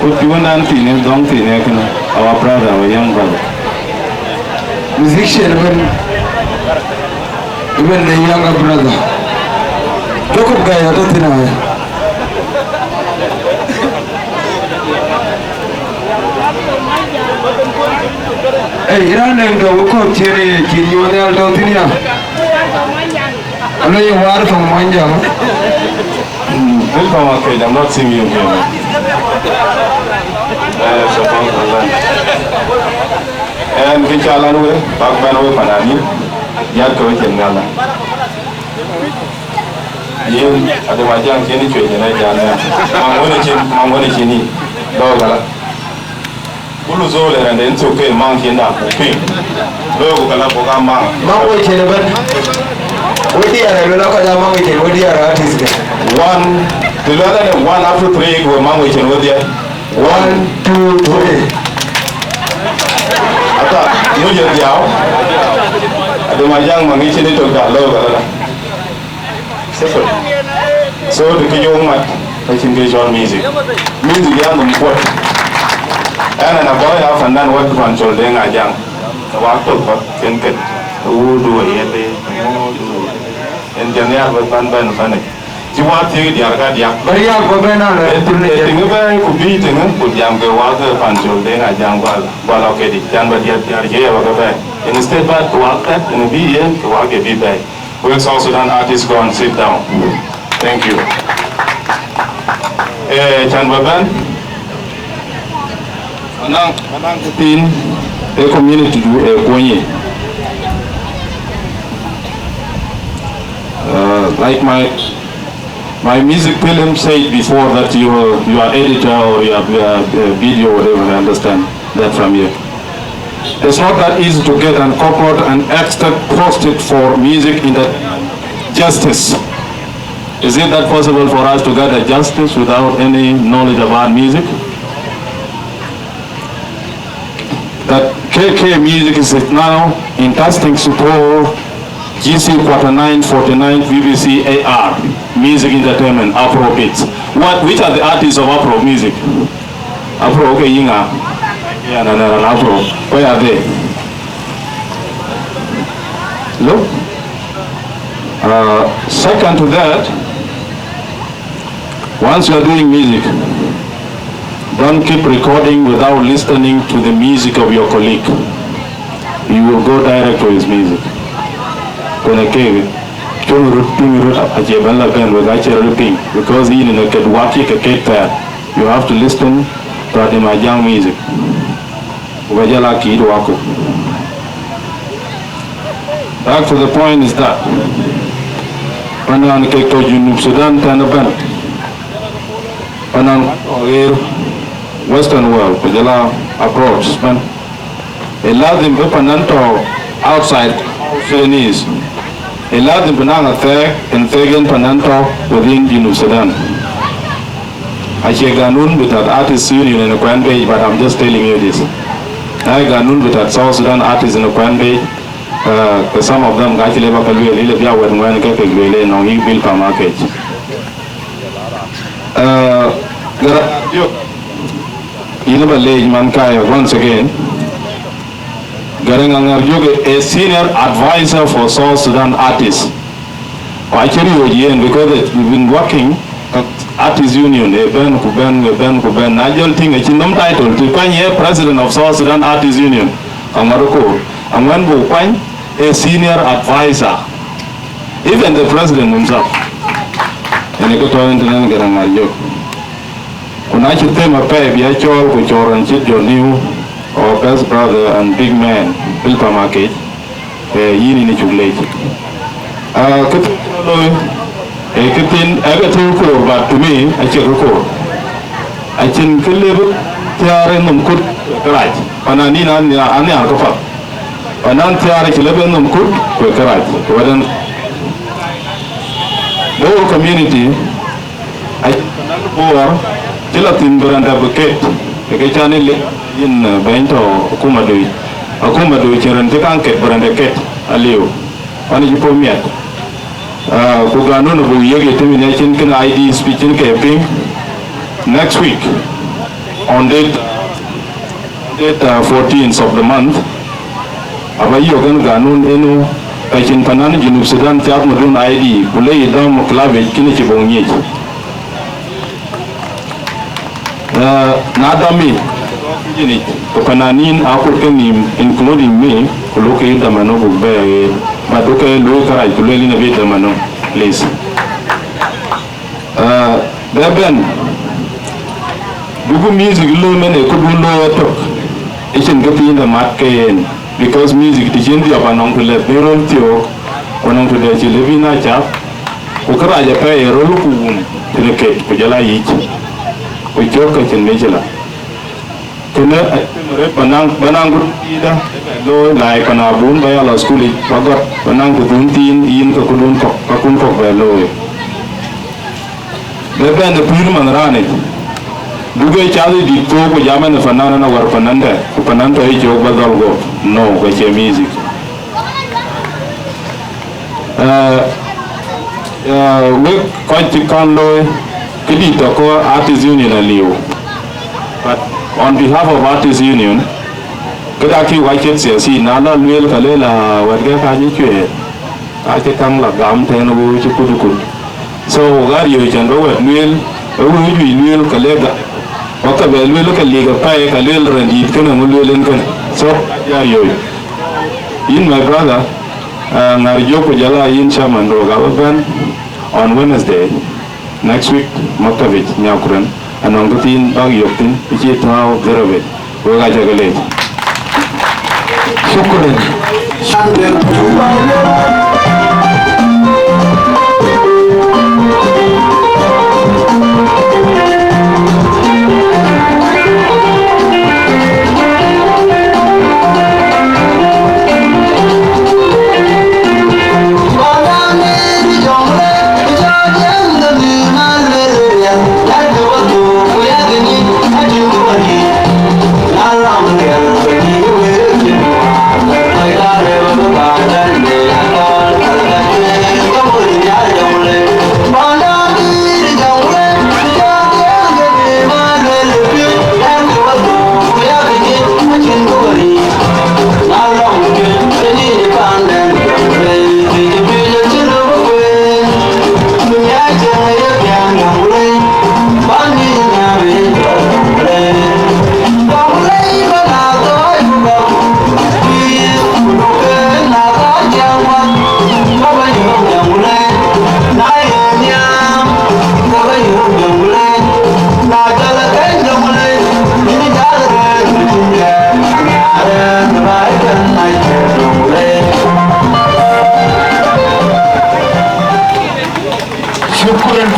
Ku piɔ̈ndan thiinë, dhɔ̈ŋ thiinë kënë, our brother, our young brother. Musician ëbɛ̈n, ëbɛ̈n the younger brother. Jacob Gai atɔ̈ thïn aya. Ei, raan dɛ̈ŋ tɔ̈ wek kɔ̈k ciëën ë cïn nyuɔɔth nhial tɔ̈ thïn ya. Alo ye waar thoŋ Mɔnyjäŋ. Welcome, Akec. I'm not seeing you here. Eh, so thank you, man. And kë ca lan we, bak bɛ̈n we panani, yat ke we cïn ŋala. Yen, ade ma jam cïn cuëc yen ë jam nɛn. Maŋ wën cïn, maŋ wën cïn ni. Dɔ̈ɔ̈r kala. Kulu zol ë rɛ̈nde yen thök ke maŋ cïn da ku piŋ. Looi ku kala ku ka maŋ. Maŋ wecin ëbɛ̈n. We diäär ë luel akɔc a maŋ wecin, we diäär artist ke. One, të luɛl ënë one up to three ku we maŋ wecin we dhiɛ. One, two, three. Ata, ŋö ye dhiau? Ade ma jam maŋ icin itök da, looi kala da. Simple. So, të kë yöŋ mat, ka cïn kë cɔl music. Music ya nhom kuɔt. Ɛn, ɛn abɔ̈ ya fandan wät Pancol Deŋ Ajaŋ. Wak tök bä, kën kën. Wudu ye de, wudu ye de. En jam ya bä ban ban ban. Ci wak thiëk diar ka diak. Bä riak bä bɛn alɔ. E tiŋ, e tiŋ bɛ ku bi tiŋ ku jam ke wak Pancol Deŋ Ajaŋ gual, gual ɔ kedi. Can bä diar diar je bä ke bɛ. Instead bä wak tɛt, en bi yen, ke wak ke bi bɛ. Wek South Sudan artists, go and sit down. Thank you. Eh, can bä bɛn. Anang, anang thin, a community du, a kuonyi. Uh, like my, my music film said before that you, your editor or your, uh, uh, video, whatever, I understand that from you. It's not that easy to get an corporate and extra posted for music in the justice. Is it that possible for us to get a justice without any knowledge about music? That K K Music is now in testing support G C quarter nine, forty-nine, B B C A R, music entertainment, Afro beats. What, which are the artists of Afro music? Afro, okay, yinga. Yeah, no, no, no, Afro. Where are they? Look. Uh, second to that, once you are doing music, don't keep recording without listening to the music of your colleague. You will go direct to his music. Kwenye kege, cun rut piny rut acie ben la ben wek acie rut piny, because yïn in a ked wak ye ke kek thɛɛr. You have to listen to Adem Ajang music. Ku ba jɔl a kiit waku. Back to the point is that, panan kek tɔ̈ Junub Sudan tɛ̈n ëbɛ̈n, panan ɣer Western world, ku jɔl a abroad ëbɛ̈n, ë lazim bï panan tɔ̈ outside Sudanese. Ë lazim bï naŋ athɛɛk, en thɛɛk yen panan tɔ̈ within Junub Sudan. Acie ganun bï tat artist union en kuɛn bei, but I'm just telling you this. Na ye ganun bï tat South Sudan artist en kuɛn bei, uh, ke some of them ka cï le ba ke lueel, ile bia wɛt ŋuɛn ke ke lueel ë nɔŋ yï bil pam akec. Uh, gara, yïn ba leec man kaya once again. Garang Angar Joge, a senior advisor for South Sudan artists. Ku acï riɔ̈ɔ̈c yen, because it, we've been working, uh, artist union, ë bɛ̈n ku bɛ̈n, ë bɛ̈n ku bɛ̈n. Na jɔl tïŋ acï nɔm title, të kuany ye president of South Sudan Artist Union, ka ŋɔt ë koor. Aŋuɛ̈n buk kuany, a senior advisor, even the president himself. Yen ë kë tɔ̈ yen tënë Garaŋ Ajök. Ku na cï them apɛi bï a cɔɔl ku cɔɔl ɣɛn cït John Niu, our best brother and big man, Bilpam Akec, ee, yïn yïn ë cuk leec. Ah, kë thïn cï rɔt looi, ee kë thïn, ee kë thïn koor, but to me, acie kë koor. Acïn kë lëu bï thiäär ë nhom kut kërac, pan anïn an, an nhiaar këpath. Pan an thiäär acï lëu bï nhom kut ku ë kërac. Wɛ̈t ën, the whole community, acïn pan an Bor cï la thïn bï rɛ̈ndɛ bï ket, ë kë can ë lëk yïn, eh, bɛ̈ny tɔ̈ akumadui. Akumadui cïn rɛ̈n cï kaŋ ket bï rɛ̈ndɛ ket aliu. Ɣɛn cï puɔ̈u miɛt. Ah, ku ganun abuk yiëk ye tëmën acïn kën I Ds bï cïn ke piŋ. Next week, on date, on date, uh, fourteenth of the month, aba yök ën ganun ënu, ka cïn pan an Junub Sudan cath madun I D, ku le yï dɔm club yic kën cï buk nyic. Eh, na dɔm yï, ku pan anïn akut ke nïïm, including me, ku luk ke yï dhamanu buk bɛ̈ɛ̈i, but duke luöi kërac ku lueel yïn abï dhamanu, please. Eh, bɛ bɛ̈n, duku music lööm ënë këdun looi ëtök, ëcïn kë thiin de mat ke yen, because music të cïn dhiɔp anɔŋ të lɛ̈k bï röl thiöök, ku anɔŋ të dɛ cï lëu bï na cath, ku kërac apɛi ë röl ku wun, tënë ket, ku jɔl a yic, ku cök ka cïn micïla. Kënë, eh, rëët bä naŋ, bä naŋ kut tiida, looi, like, pan abun, bä ya lɔ school yic, bä gɔt, bä naŋ kudun thiin, yïn ke kudun kɔ̈k, ka kun kɔ̈k bɛ looi. Bɛ bɛ̈n de pïïr man raan yic. Duke cath ë dït thook ku jam ɛn ë fanan ɛn awär fanan dɛ, ku fanan tɔ yï cök bä dhɔl guɔ̈p. No, ka cie music. Eh, eh, wek kɔc cï kɔn looi, këdït tɔ kɔ Artist Union aliu. But on behalf of Artist Union, këda kï wa ciët siasi, na la lueel ka le la wɛ̈t ke ka cï cuëër, ka cï kaŋ la gam tɛ̈n wëu cï kut kut. So, ɣa riööc cän bä wɛ̈t lueel, ë wëu juëc lueel ka le gam. Wa ka bɛ lueel ka lik apɛi ka lueel rɛn dïït kënë ŋö lueel en kënë. So, ɣa riööc. Yïn, my brother, uh, ŋär jök ku jɔl a yïn chairman duɔ̈k abä bɛ̈n on Wednesday next week, maktabic nyakuren, anɔŋ kë thiin bäk yök thïn, ë cï tääu dhërëbet. Wek aa cä ke leec. Shukran. Shukran,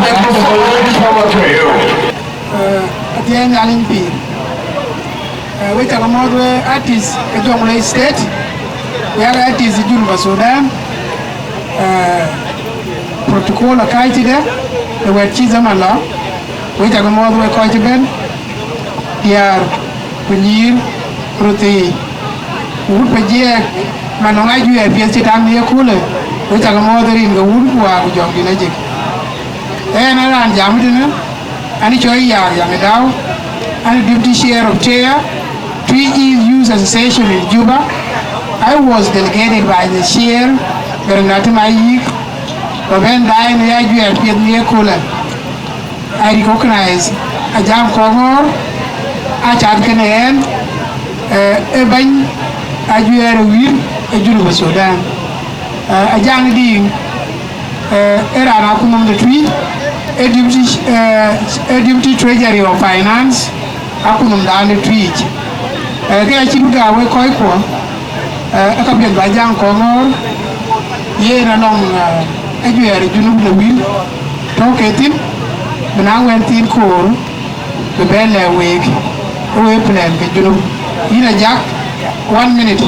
thank you for your time. Eh, athiɛɛny Nhialic pïïr. Eh, we cä ke mɔ̈ɔ̈th we artist ke Jonglei State, we artist Junub Sudan. Eh, protocol akääc tëde, ë wɛ̈t cï zaman lɔ, we cä ke mɔ̈ɔ̈th we kɔc ëbɛ̈n, diäär ku nyïïr röthii, ku wut Pajiɛɛk, man nɔŋ ajuɛɛr piɛth cï taŋ në yeköölë, we cä ke mɔ̈ɔ̈th rin ke wun ku wäär ku jɔŋdït ajik. Ɣɛn ë raan jam tënë, an cɔl Yaar Yaŋ Dau, an Deputy Chair of Chair, Twi East Youth Association in Juba. I was delegated by the chair, Garaŋ Atem Ayik, bä bɛ̈n daai në ajuɛɛr piɛth në yeköölë. I recognize Ajak Koŋɔɔr, a cath kenë ɣɛn, eh, ë bɛ̈ny Ajuɛɛr ë wïïr ë Junub Sudan. Eh, Ajaŋ Diŋ, eh, ë raan akuma de Tuic, ë deputy, eh, ë deputy treasury of finance, akuma dan de Tuic. Eh, ke acï bï gäu wek kɔckuɔ, eh, ë ka piɛth bä Ajaŋ Kɔŋɔ̈ɔ̈r, yen anɔŋ, eh, ajuɛɛr ë Junub de wïïr tɔ̈ ke thïn, bï na wɛ̈n thiin koor, bï bɛ lɛ̈k week, ë wek plan ke Junub. Yïn Ajak, one minute.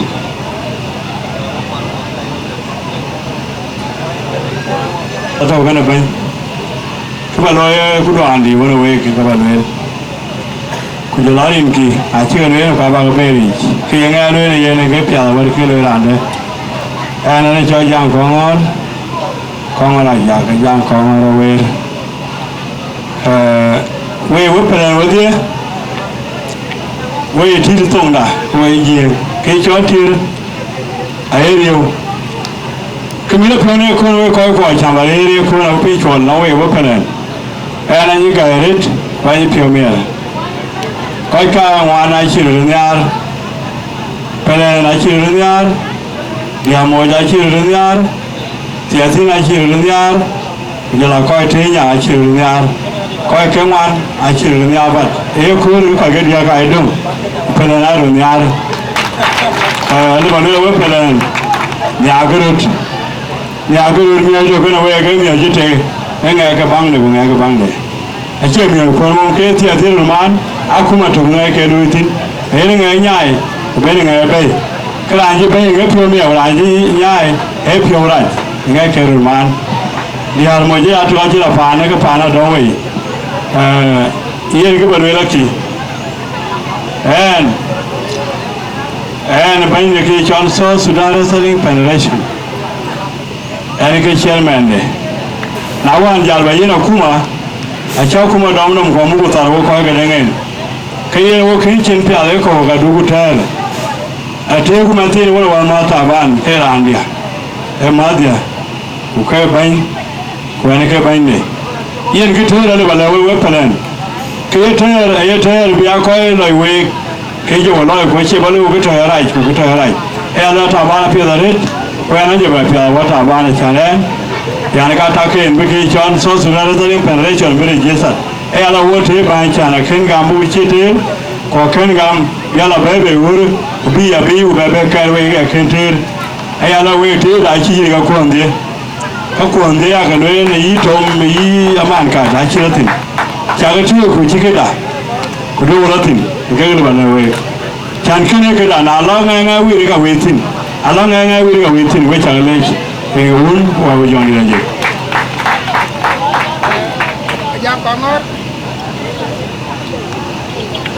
Atɔ̈u kënë bɛ̈ny, kë bä luɔi, eh, ku duaandï wën ë week, kë bä lueel. Ku jɔl a rinkï, acï ke lueel, ku abäk bɛ̈ɛ̈r yic. Kë ye ŋɛk lueel yen, ke piath awär kë lueel raan dɛ̈. Ɛn, ɛn ë cɔl Ajaŋ Kɔŋɔ̈ɔ̈r, Kɔŋɔ̈ɔ̈r Ajak, Ajaŋ Kɔŋɔ̈ɔ̈r Aweer. Eh, wek, wek pelɛn wedhie, wek ye tït thoŋda, wek ye Jiëëŋ, ke cɔl Tiër aye riëëu. Ke mïth apiɔ̈u në ëkööl wek kɔc kuɔ cam arëër ëkööl abï piny cuɔl nɔm wek, wek pelɛn. Ɛn anyï gäi arëët, ku anyï piɔ̈u miɛt. Kɔc kaŋuan acï röt nhiaar, pelɛn acï röt nhiaar, diämoc acï röt nhiaar, thiathin acï röt nhiaar, ku jɔl a kɔc tëëny acï röt nhiaar, kɔc ke ŋuan acï röt nhiaar, but ee kööl kɔc ke diäk aa döŋ, pelɛn aa röt nhiaar. Eh, lëbä lueel wek pelɛn, nhiaarkï röt, nhiaarkï röt miɔɔc tök kënë wek ke miɔɔc cï tek, ee ŋɛk ke baŋde ku ŋɛk ke baŋde. Acie miɔɔc kuɔn mɔm ke thiathin röt maan, akuma tök ŋɛk ke luui thïn, ee yen ŋɛk nyaai, ku ben ŋɛk bɛ̈i. Ke raan cï bɛ̈i ŋɛk piɔ̈u miɛt, raan cï nyaai ee piɔ̈u rac, ŋɛk ke röt maan. Diäär mɔc ë atɔ̈ acï la paan, ke paan adɔ̈ wei. Eh, yen kë bä lueel akï. Ɛn, ɛn bɛ̈ny de kë cɔl South Sudan Wrestling Federation. Ɛn ke chairman de. Na wään jäl bä yen akuma, acä akuma dɔm nɔm kɔm ku thar wek kɔc ke deŋ en. Ke yen wok kën cin piath ë kɔ̈u ka duku tɛ̈ɛ̈l. Ateeku mɛn thiin wën wä mäth Taban ke raandiä, ë mäthdiä, ku ke bɛ̈ny, ku ɛn ke bɛ̈nyde. Yen kë tëër alë bä lɛ̈k wek, wek pelɛn. Ke ye tëër, aye tëër bï a kɔc lɔc week, ke jɔ wä lɔc ku acie bä lëu kë tɔ̈ arac ku kë tɔ̈ arac. Ë alë Taban apiɛth arëët, ku ɛn ajɔ bɛ piath wä Taban acan ɛn. Yan ka tak en bï ke cɔl South Sudan Wrestling Federation bï registered. Ë yala wɔ tëë bäny can akën gam buk cï tëër, ku akën gam yala bɛ bei wër, ku bï ya bï ku bɛ bɛ kɛɛr wei akën tëër. Ë yala wek tëë da cï yïk akuɔndhië, ka kuɔndhië yakë lueel në yï tom yï aman kat acï rɔt thïn. Cakë tëë ku cï këda, ku duökï rɔt thïn, ku kek lë bä lë week. Can kënë këda, na lɔ ŋɛk ŋɛk wïïr ka wïïr thïn, alɔ ŋɛk ŋɛk wïïr ka wïïr thïn, we cak leec, ke wun wa we jɔn dït ajëk. Ajaŋ Kɔŋɔ̈ɔ̈r.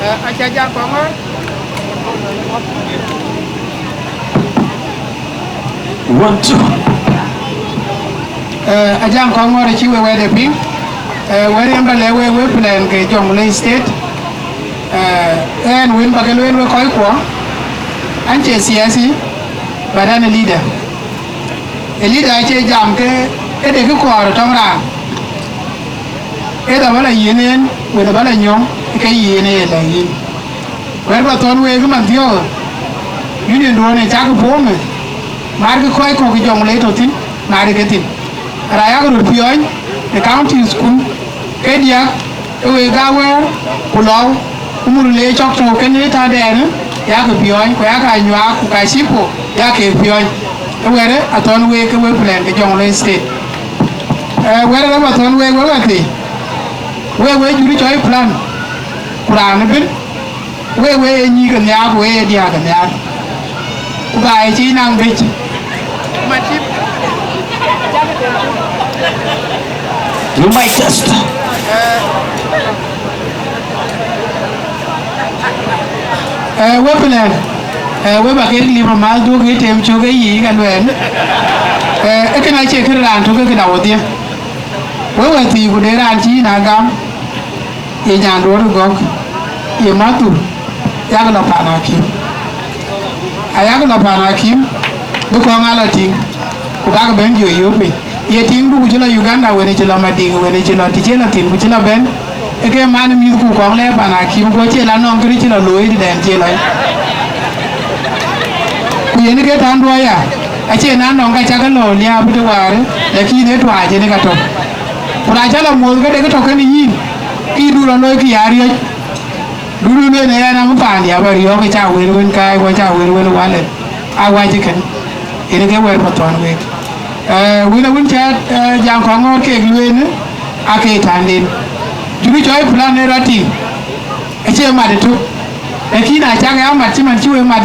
Eh, aca Ajaŋ Kɔŋɔ̈ɔ̈r. One, two. Eh, Ajaŋ Kɔŋɔ̈ɔ̈r acï we wɛ̈ɛ̈t e piŋ. Eh, wɛ̈ɛ̈t en bä lɛ̈k we, we plan ke Jonglei State. Eh, ɛn wën bä ke lueel we kɔc kuɔ, an cie siasi, but an ë leader. Ë leader acie jam ke, ke de kë kɔɔr tɔŋ raan. Ë dha bä la yiën en, wën bä la nyɔŋ, ke yiën ë ye la yiën. Wɛ̈ɛ̈t bä thɔn week man thiɔ̈ɔ̈k, union duɔ̈n ë cak puɔ̈ɔ̈më, markï kɔc kɔ̈k Jonglei tɔ̈ thïn, markï ke thïn. Raan yak röt piɔ̈ɔ̈ny në counties kun, ke diäk, ke wek aa wɛ̈ɛ̈r, ku lɔu, ku mur le cɔk tɔ̈u kenë tadɛɛnë, yak piɔ̈ɔ̈ny, ku yak anyuaak, ku ka cï po, yak keek piɔ̈ɔ̈ny. Ë wɛ̈ɛ̈t athɔn week ke wek plan ke Jonglei State. Eh, wɛ̈ɛ̈t rɔt athɔn week, wek wäthii, wek wek jur cɔɔi plan, ku raan ëbën, wek wek ee nyïïk ë nhiaar, ku wek ee diäk ë nhiaar, ku baai cï naŋ bic. You might test. Eh, we plan, eh, we ba kek lim amal duɔ̈k ye tem cök ë yic ka luɛɛl. Eh, ë kënë acie kën raan tök ë këda wodhie. We wäthii ku de raan cï yïn a gam, ye nyanduɔ̈ɔ̈r ë gɔ̈k, ye mäthdu, yak lɔ pan akïm. Ayak lɔ pan akïm, bï kɔŋ aa lɔ tïŋ, ku bäk bɛ̈n jɔ yöök piny. Ye tiiŋdu ku cï lɔ Uganda, wën ë cï lɔ Madiŋ, wën ë cï lɔ të cï lɔ thïn, ku cï lɔ bɛ̈n, ë ke man ë mïthku kɔŋ lɛ̈ɛ̈r pan akïm, ku acie la nɔŋ këdï cï lɔ looi tëdɛn cie lɔ. Yen ke tän duɔɔc ya, acie na nɔŋ ka cak lɔ liääp të waar, lakin ë tuaac yen ka tök. Ku na cä lɔ muɔ̈th ke dek tɔ̈ kënë yïn, ke yïn du lɔ looi kë ya riɔ̈c. Du du lueel ë yɛn, am paandiɛ̈ abä riɔ̈ɔ̈k, cä wël wën kaai, ku cä wël wën wallet. Awäc ë kën, yen ke wɛ̈t Pathɔ̈n week. Eh, wën ë wën cä, eh, jam kɔŋ ŋɔ̈ɔ̈r keek lueel, ake tanden. Jurë cɔɔi plan ë rɔt tïŋ, acie mat ëtök. Lakin na cak ya mat cï man cï we mat,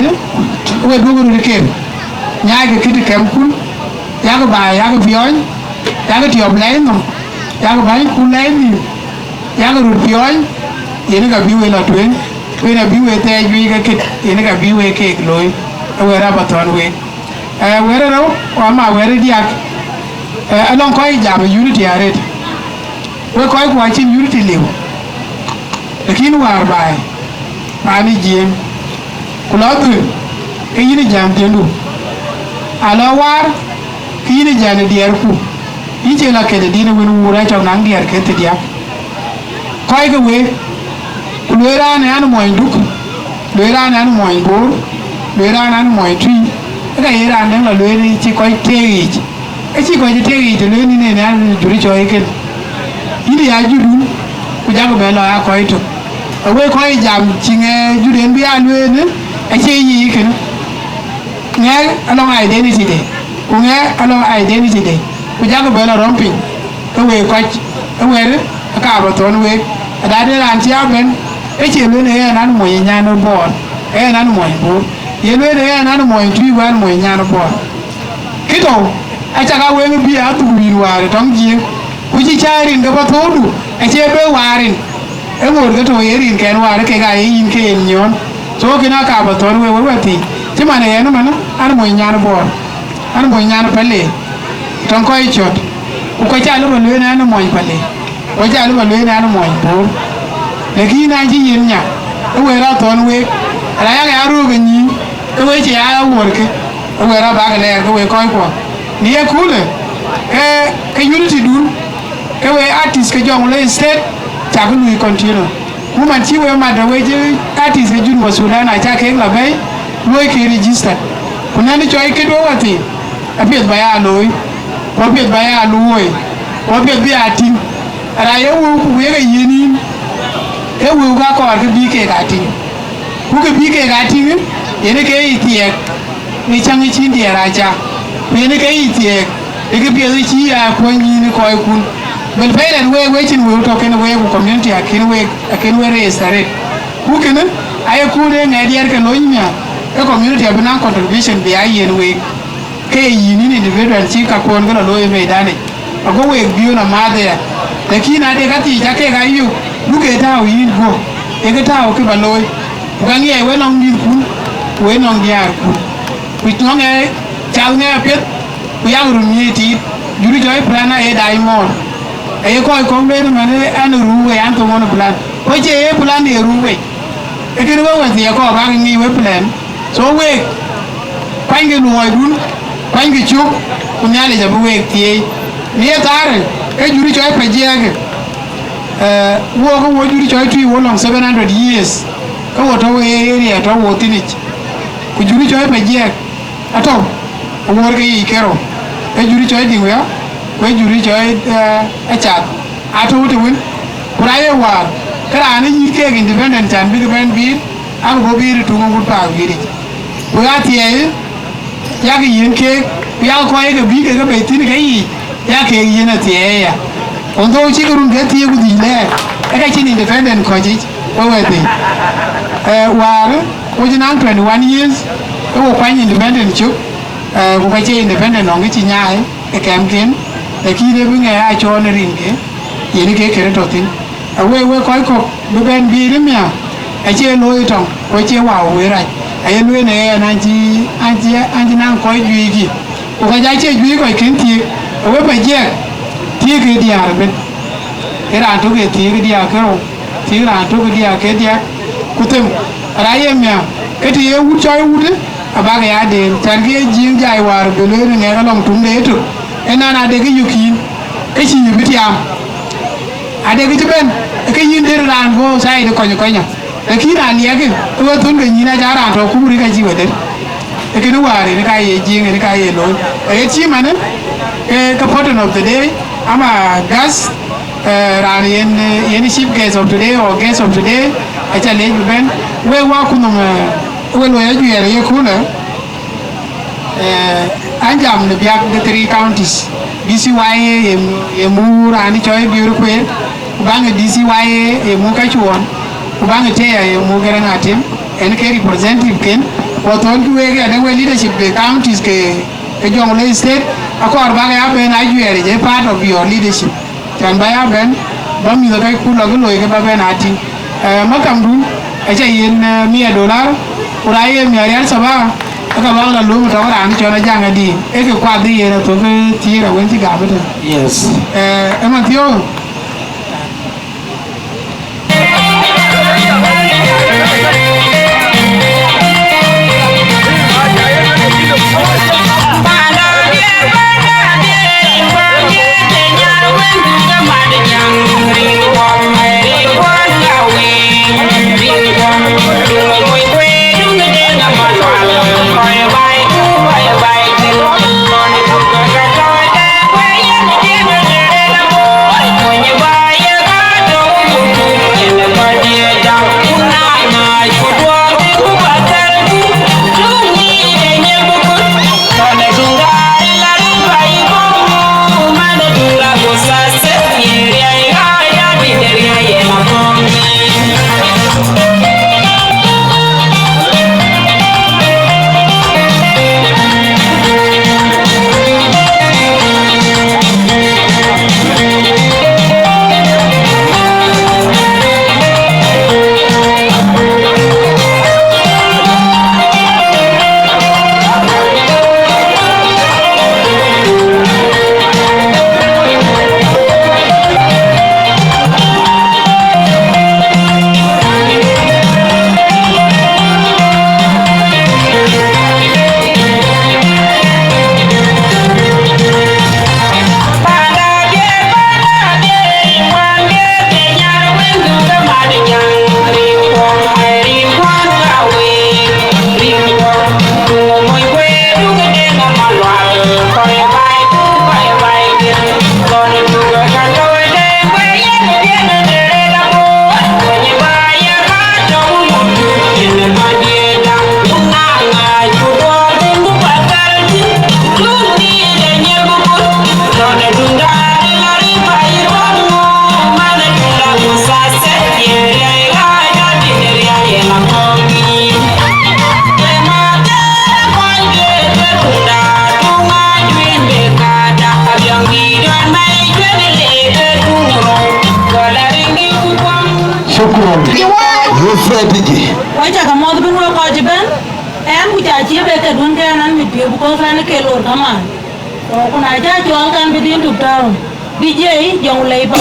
we duökï röt ë ker. Nyaaikï këdï kɛmkun, yakï baai, yakï piɔɔny, yakï tiɔp lɛɛi nhom, yakï bänykun lɛɛi nhïïm, yakï röt piɔɔny, yen ka bï we lɔ tueŋ, ku yen abï we thɛɛc juëc ke kët, yen ka bï we keek looi, ë wɛ̈t Pathɔ̈n week. Eh, wɛ̈t ë rou, ku ama wɛ̈t ë diäk, eh, alɔŋ kɔc jam ë unity arëët. Wek kɔc ku acïn unity liu. Lakin wäär baai, paan ë Jiëëŋ, ku lɔ dhöl, ke yïn ë jam jëndu. Alɔ waar, ke yïn ë jam ë diɛɛrku. Yïn cie lɔ këde din ë wën wuur acɔk naŋ diɛɛr ke thidiäk. Kɔc ke week, ku lueel raan ë an, muɔny Duk, lueel raan ë an, muɔny Boor, lueel raan ë an, muɔny Tui, ë ka ye raan dɛ̈ŋ lɔ lueel cï kɔc teek yiic. Ke cï kɔc ë teek yiic të lueel nïn en an, jurë cɔɔi kën. Yïn ya judun, ku jakï bɛ lɔ aa kɔc tök. Awek kɔc ë jam cï ŋɛɛ juden bï aa lueel, acie yiic kënë. Ŋɛk alɔŋ identity de, ku ŋɛk alɔŋ identity de, ku jakï bɛ lɔ rɔ̈m piny, ke week kɔc ë wɛ̈t ë ka bä thɔ̈n week. Adade raan cï a bɛ̈n, ke cie lueel ë ɣɛn an, mony ë nyan ë Bor, ë ɣɛn an, mony Bor, ye lueel ë ɣɛn an, mony Tui, ku ɣɛn mony nyan ë Bor. Kë tɔ̈u, acak a weŋ bï a dhuk wïïr wäär ë tɔŋ Jiëëŋ, ku cï cä rin ke bä thöödu, acie bë waar rin. Ë ŋoot ke tɔ̈u ye rinkɛn waar, kek aa ye yïn ke yen nyɔ̈ɔ̈n. So, kën aa ka bä thɔ̈n we, we wɛ̈t thii, cï man ë ɣɛn ëmën, an, mony nyan Bor, an, mony nyan Pale, tɔŋ kɔc cɔ̈t, ku kɔc cä lë bä lueel an, mony Pale, kɔc cä lë bä lueel an, mony Bor. Lakin an, cï yen nya, ë we rɔt thɔ̈n week, ala yak ya röök ë nyïïn, ke we cï ya wuɔ̈rkë, ë we rɔt bak lɛɛr ke we kɔckuɔ. Në ye kulë, ke, ke unity dun, ke we artist ke Jonglei State, cak lui continue. Ku man cï we mat, we cï artist ke Junub Sudan, acä kek lɔ bɛ̈i, luɔi ke register. Ku nɛn cɔi kët we wäthii, apiɛth bä ya looi, ku apiɛth bä ya luööi, ku apiɛth bï ya tïŋ. Ara ye wëu ku wek e yiën yïn, ke wëu ka kɔɔr ke bï keek aa tïŋ. Ku ke bï keek aa tïŋ, yen ke ye thiɛɛk. Në cäŋ ë cïn diɛɛr aa cak, ku yen ke yic thiëëk, ë këpiɛth ë cï ya kuɔny nyïïn ë kɔckun. Bɛ̈n pɛ̈i rɛt week, wek cïn wëu tɔ̈ kën week, ku community akën week, akën we raise arëët. Ku kënë aye kuut ë ŋɛk diɛɛr ke lony miäk, ke community abï naŋ contribution bï aa yiën week. Ke ye yïn yïn individual cï kakuɔn ke lɔ looi ë meidanic. Ago week biöön amääth aya. Lakin ade ka thiic ca keek ayök, duk ee tääu yïn guöp, ee kë tääu kë bä looi. Ku ka ŋiɛc we nɔŋ mïthkun, ku we nɔŋ diäärkun. Ku nɔŋ ŋɛk, cath ŋɛk apiɛth, ku yak röt ŋiëc tiit. Jurë cɔi plan aye dac mɔɔr. Aye kɔc kɔ̈k lueel man ë an, ë ruu wei, an, thoŋ ɣɔn plan. Ku acie ye plan ye ruu wei. Ee kënë we wäthii akɔɔr bäk ŋic we plan. So week, kuanykï luɔidun, kuanykï cök, ku Nhialic abï week thieei. Në ye thaarë, ke jurë cɔi Pajiɛɛk, eh, wok ke wo jurë cɔi Tui wo lɔŋ seven hundred years, ke wo tɔ̈ we area tɔ̈ wo thïnic. Ku jurë cɔi Pajiɛɛk atɔ̈, awuɔ̈r ke yiic kerou, ke jurë cɔi Diŋ Wia, ku jurë cɔi, eh, Acath. Atɔ̈u të wën, ku raan ye wäär, ke raan ë yït keek independent can bïk bɛ̈n biir, ak bɔ̈ biir ë tuŋ agut paak biiric. Ku ya thiɛɛi, yak yiën keek, ku yak kɔc ke bï kek bei thïn ke yiic, yak keek yiën athiɛɛi aya. Although cïk run ke thiëëk ku dhïc lɛɛr, ee ka cïn independent kɔc yic, we wɛ̈ɛ̈r piny. Eh, wäär, wo cï naŋ twenty one years, ke wo kuany independent cök, eh, ku ka cie independent nɔŋ kë cï nyaai ë kɛmken, lakin ee bï ŋɛk aa cɔɔl në rinke, yen ke kërë tɔ̈ thïn. Awek wek kɔc kɔ̈k bï bɛ̈n biir ë miäk, acie looi tɔŋ, ku acie wau wëë rac. Aye lueel në ɣɛn an cï, an cï, an cï naŋ kɔc juëckï, ku ka ja cie juëc kɔc kën thiëëk, awe Pajiɛɛk thiëëk ke diäär ëbën. Ee raan tök ee thiëëk ke diäär kerou, thiëëk raan tök ke diäär ke diäk, ku them, ara ye miäk, ke të ye wut cɔi wut, abak ya den, can ke ye Jiëëŋ jai wäär bï lueel ë ŋɛk alɔŋ tuŋde ëtök, ënɔn adekï yök yïn, ke cïï bï tiaam. Adekï cï bɛ̈n, ke yïn dëër raan bɔ̈ outside kɔny kɔnyɔ. Lakin raan liɛkï, ke we thön ke nyïïn aca raan tɔ̈ kumur ka cï we dëër. Kënë wäär yen ka ye jiëŋ, yen ka ye looi. Ee cï manë, ke, ke person of the day, ama guest, eh, raan yen, eh, yen chief guest of today or guest of today, aca leec bï bɛ̈n. Wek wa kunhom, eh, we luɔi ajuɛɛr ye kulë, eh, an jam në biäk de three counties, D C Y A ye, ye mu raan cɔi Biöör Kueer, ku baŋ D C Y A ye mu Kacuɔɔn, ku baŋ Teya ye mu Garaŋ Atem, en ke representative ken, ku thɔ̈n kï wek ade we leadership de counties ke, ke Jonglei State, akɔɔr bak ya ben ajuɛɛr ye part of your leadership. Can ba ya ben, ba mïth ke ku lɔ ke looi ke ba ben a tïŋ. Eh, makamdun, aca yen, eh, mia dollar, ku ra ye mia rial saba, aka bak la lum tɔŋ raan cɔn ajaŋ adi, e ke kuath yen athok ke thiëër awën cï gam ëtën. Yes. Eh, ëmën thiɔ̈u. Shukran. Your strategy. Wek cä ke mɔ̈th bï wek kɔc ëbɛ̈n, ɛn ku ca cie bek ke duɔ̈n ke ɛn an mit piɔ̈u, because ɛn ke lor kaman. So, ku na cä cɔɔl kan bï dhil tuk tääu, D J Jonglei pa.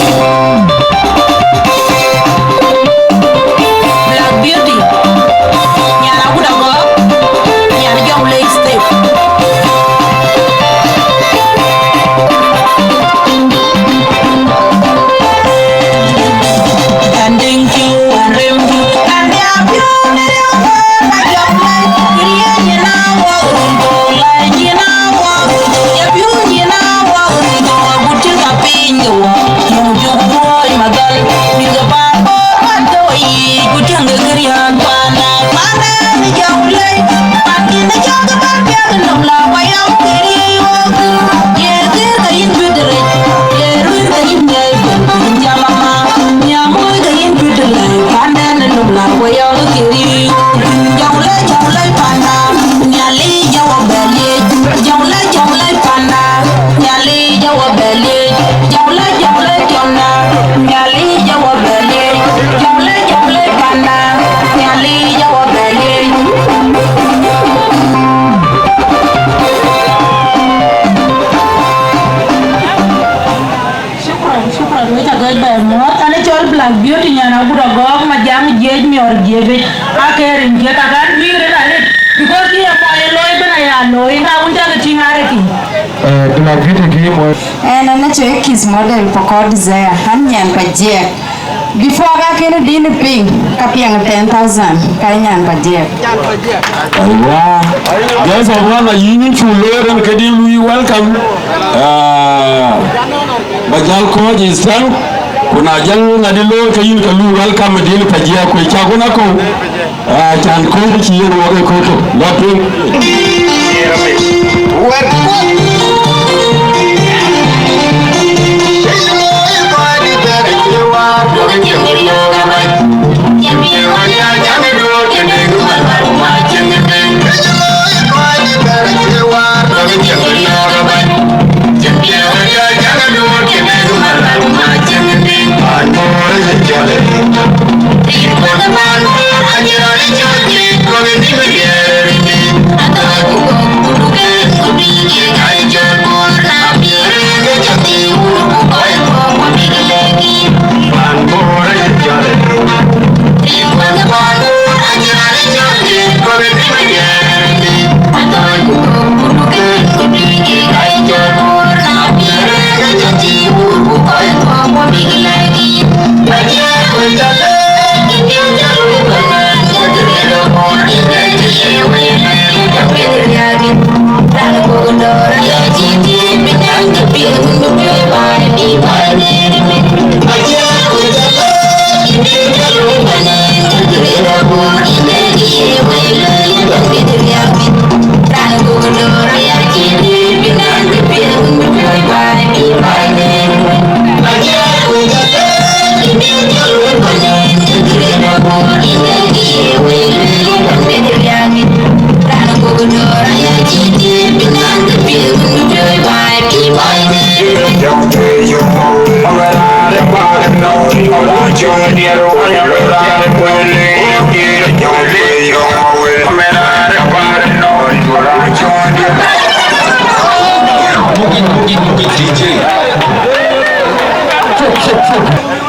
Black Beauty, nyan Agut Agɔɔk, nyan Jonglei State. Shukran, shukran, wek ca gɔc bɛ̈ɛ̈i muɔ̈ɔ̈th. An ë cɔl Black Beauty, nyan Agut Agɔɔk, Majaŋ jiëc miɔɔr jiëpic. Ake rin kië kakan bï rin arëët, because kï ye mɔc ë looi bën aya looi, ka wun cä ke tïŋ arëët kï. Eh, Black Beauty kï ye mɔc. Ɛn, ɛn ë cɔl Kiss Model Pokot Desire, an nyan pa jiɛɛk. Before ka kënë dïn piŋ, ka piɛŋ ten thousand, ka nyan Pajiɛk. Aiwa. Guest of honor, yïn cuk looi rin këdï, lui welcome. Ah, ba jäl kɔ̈ɔ̈c ë stand, ku na jäl ŋadï looi ke yïn ke lui welcome dïn Pajiɛk, ku cak wën akɔ̈u. Ah, can kɔ̈ɔ̈c cï yen wok ë kööt tök. Lɔ piŋ.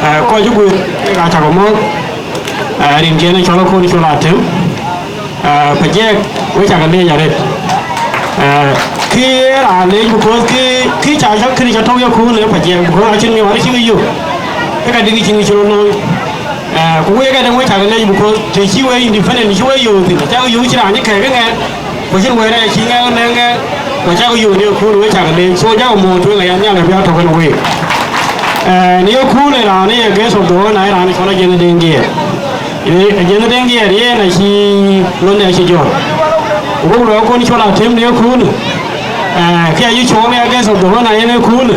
Eh, kɔc ë guëër, kek aa cak mɔ̈ɔ̈th. Eh, rinkiɛn ë cɔl Akon Col Atem. Eh, Pajiɛk, we cak leec arëët. Eh, kë ye raan leec, because kë, kë ca, ca, kënë ca tɔ̈u ye kööl ë Pajiɛk, because acïn ŋic wär cï ŋic yök. Ë ka dï ŋic cïn ŋic cï rɔt looi. Eh, ku wek adɛ̈ŋ we cak leec, because të cï we independent, cï we yöök thïn, cak yöök cï raan cï kɛ̈ɛ̈k ë ŋɛk. Ku cïn wëër ë cï ŋɛk ë nɛ̈ŋ ŋɛk, ku cak yöök në kööl, we cak leec. So, jakï mɔ̈ɔ̈th tueŋ aya, Nhialic abï ya tɔ̈ kenë week. Eh, në ye kööl ë raan ë ye guest of the honor, ë raan cɔl Ajënh Deŋ Giɛɛr. Ye, Ajënh Deŋ Giɛɛr, yen acï londe acï jɔt. Ku buk lɔ Akon Col Atem në ye kööl. Eh, kë acï cɔɔl ya guest of the honor yen ë kööl.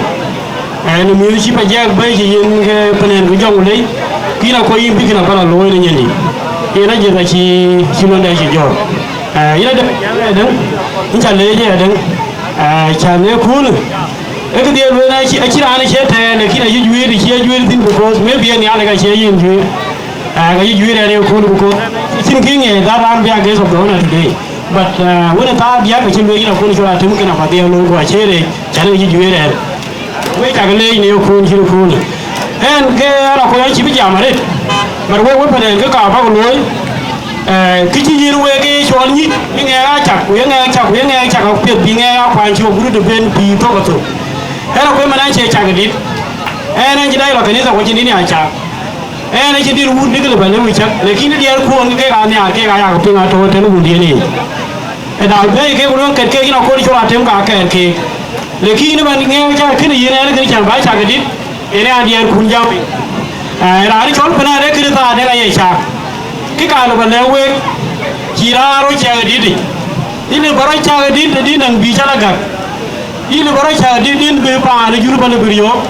Eh, në mïth cï Pajiɛk bɛ̈i cï yen ke pënën ke Jɔŋlei, kïn akuɔ̈c yïn bï kën abä lɔ looi në nyindï. Yen Ajëth acï, cï londe acï jɔt. Eh, yen adɛ̈ŋ, adɛ̈ŋ, yïn ca leec adɛ̈ŋ. Eh, can ë kööl. Ee këdhie lueel acï, acï raan cie tɛ̈ɛ̈n, lakin acï juëër, cï a juëër thïn, because maybe ë Nhialic acie yen juëër. Ah, ka yï juëër ɛn ë kööl, because cïn kë ŋiɛc that raan bï a guest of the honor today. But, ah, wën ë thaar diäk acï lueel yïn Akon Col Atem kën apath dhiɛl looi, ku acie reec, cän ë yï juëër ɛn. Wek cak leec në ye kööl cït kööl. Ɛn ke rɔt kɔc acï bï jam arëët. But wek, wek pan ɛn ke ka bäk looi. Eh, kë cï yïn wek ë cɔl nyïc, bï ŋɛk aa cak, ku ye ŋɛk cak, ku ye ŋɛk cak apiɛth, bï ŋɛk aa kuany cök, gudu të ben bï thok athok. Ɛn akuëc man an cie cak ë dït. Ɛn, ɛn cï dai lɔ kanitha ku acïn dït ya cak. Ɛn acïn dït wun dïk lë bä lëu cak, lakin diɛɛr kuɔɔn kek aa nhiaar kek aa yak piŋ atɔ̈ tën wundiën yic. Ë dal bɛ̈ɛ̈i kek ku luɔ̈ŋ kɛt kek yïn Akon Col Atem ka kɛɛr keek. Lakin ëmën ŋɛɛr cak kënë yïn ɛn kënë cän bä cak ë dït, yen ë an diɛɛr kun jam. Ë, raan cɔl Pɛnɛɛr ee kënë thaar dɛ̈k aye cak. Kë ka lë bä lɛ̈k week, cï raan rɔt cak ë dït yic. Yïn ë bä rɔt cak ë dït, ë dït nɔm bï cä lɔ gäk. Yïn ë bä rɔt cak dït, dït bï paan ë jur bä lë bï riɔ̈ɔ̈k.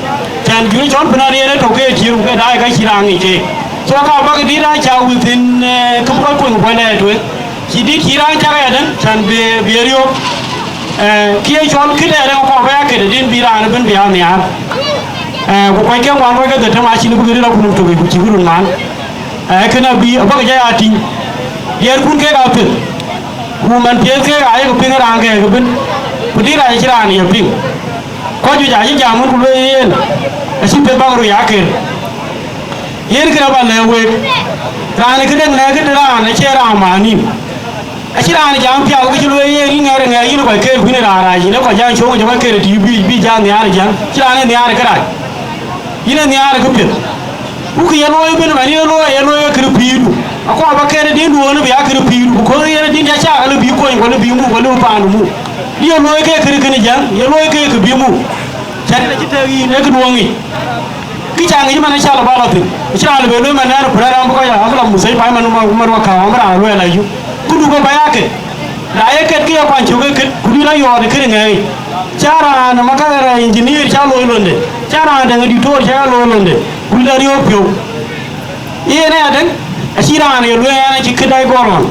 Cän jur cɔl Pɛnɛɛr yen ë tök ke tiëër ku ke daai ka cï raan ŋic keek. So ka bäk dït aa cak within, eh, kë bï kɔc kuöny ku bä lɛɛr tueŋ. Cï dït cï raan cak ayadäŋ, cän bï, bï riɔ̈ɔ̈k. Eh, kë ye cɔl këde adäŋ kɔɔr bä ya këde dït bï raan ëbën bï aa nhiaar. Eh, ku kɔc ke ŋuan kɔc ke dhetem acïn bï ke dït akun tök ku cï ku run ŋuan. Eh, kënë abï, abäk jɔ ya tïŋ. Diɛɛrkun kek aa piɛth. Ku man piɛth kek aa yek piŋ raan kɛɛk ëbën. Ku dït rac acï raan ye piŋ. Kɔc juëc acï jam wën ku lueel yen, acï piɛth bäk röt ya ker. Yen kënë abä lɛ̈k week, raan ë këdäŋ lɛ̈k këde raan acie raan maan nïn. Acï raan jam piath ke cï lueel yen, yïn ŋɛɛr ë ŋɛɛr, yïn ë kɔc ker, ku yïn ë raan rac, yïn ë kɔc jam cuɔ̈ŋ jɔ kɔc ker ë tïï bï, bï jam nhiaar ë jam. Cï raan ë nhiaar ë kërac. Yïn ë nhiaar ë këpiɛth. Ku kë ye looi ëbën man, ye looi, ye looi ke kërë pïïrdu. Akɔɔr ba kɛn ë din duɔ̈ɔ̈në bï ya kërë pïïrdu, ku köth yen ë din ca cak, alë bï kony, ku alë bï muk, ku alë bï paandu muk. Bï ye looi ke kërë kënë jäŋ, ye looi ke kë bï muk. Cän ë cï tëëk yïn ë këduɔ̈ɔ̈ŋ yic. Kë ca ŋic man, aca lɔ ba lɔ thïn. Acïn raan lë bë lueel man, nɛn ku rɛ̈ɛ̈r raan bï kɔc raan, abï lɔ Museveni man, man, man wä kääu, abï raan lueel ayï. Ku du kɔ̈k ba ya ket. Na ye ket, ke ye kuany cök ë ket, ku du la yɔɔt ë kënë ŋɛɛi. Ca raan ë makathɛɛr engineer ca looi londe, ca raan dɛŋ ë diktor ca looi londe, ku la riɔ̈ɔ̈k piɔ̈u. Yen aya dɛŋ, acï raan ye lueel an, acï ket dai gɔl ɣɔn.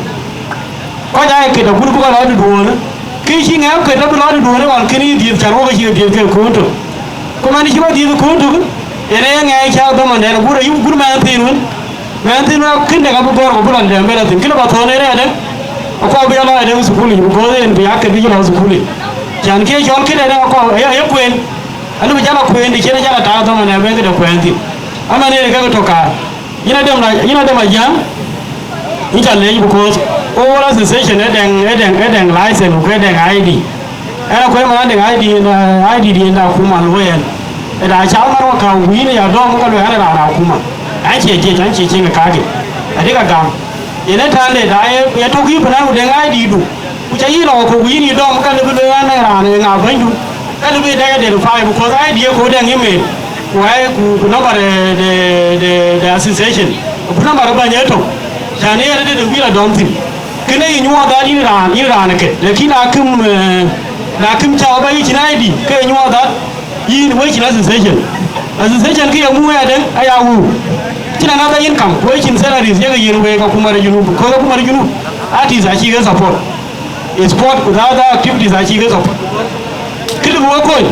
Kɔc aa ye ket agut bï kɔc lɔ duduɔ̈ɔ̈në. Kë cï ŋɛk ket abï lɔ duduɔ̈ɔ̈në ɣɔn, kënë yï dhiëth, can wok acï ke dhiëth ke köön tök. Ku man cï bä dhiëth köön tök, yen ee ŋɛk cä dhɔmɔnden agut ayï, agut mɛnh thiin wën. Mɛnh thiin wën akën dɛk abï gɔ̈ɔ̈r ku bï lɔ dɛm bɛ lɔ thïn. Kënë bä thɔ̈n ë rɛɛt dɛŋ, akɔɔr bï ya lɔ adɛŋ thukul yic, because yen bï ya ket bï cï lɔ thukul yic. Can kë cɔl këde dɛŋ akɔɔr aye, aye kueen. Alë bï jal a kueen, të cïn jal a taak dhɔmɔnden bɛ̈n këde kuɛɛn thïn. Aman yen kek tök kaar. Yïn Adem la, yïn Adem Ajäŋ, yïn ca leec, because all association ë dɛŋ, ë dɛŋ, ë dɛŋ license ku ë dɛŋ I D. Ɛn akuɛ̈ɛ̈r man adɛŋ I D, ɛn, I D diɛn da akuma luɔi ɛn. Ë da ca man wä ka wïïn ya dɔm ka luɔi ɛn raan akuma. An cie jiëc, an cie cieŋ ë kake. Adï ka gam. Yen ë tande da ye, ye tök yï pën an ku dɛŋ I D du. Ku ca yï lɔ ku wïïn yï dɔm ka lë bï luɔi ɛn raan ë ŋa bɛ̈nydu. Ka lë bï dɛŋ identify, because I D ku dɛŋ email. Ku ai, ku, ku number de, de, de, de association. Ku number bäny ë tök. Can yen de, de wïl adɔm thïn. Kënë yï nyuɔɔth dhat yïn raan, yïn raan ke. Lakin akïm, eh, na kïm ca ba yï cïn I D, ke yï nyuɔɔth dhat yïn we cïn association. Association ke ye mu ya dɛŋ, aya wu. Cïn another income, we cïn salaries, ye ke yen we ka kumar junub, ko ka kumar junub. Artists achi ke support. Sport ku the other activities achi ke support. Kënë bï we kony,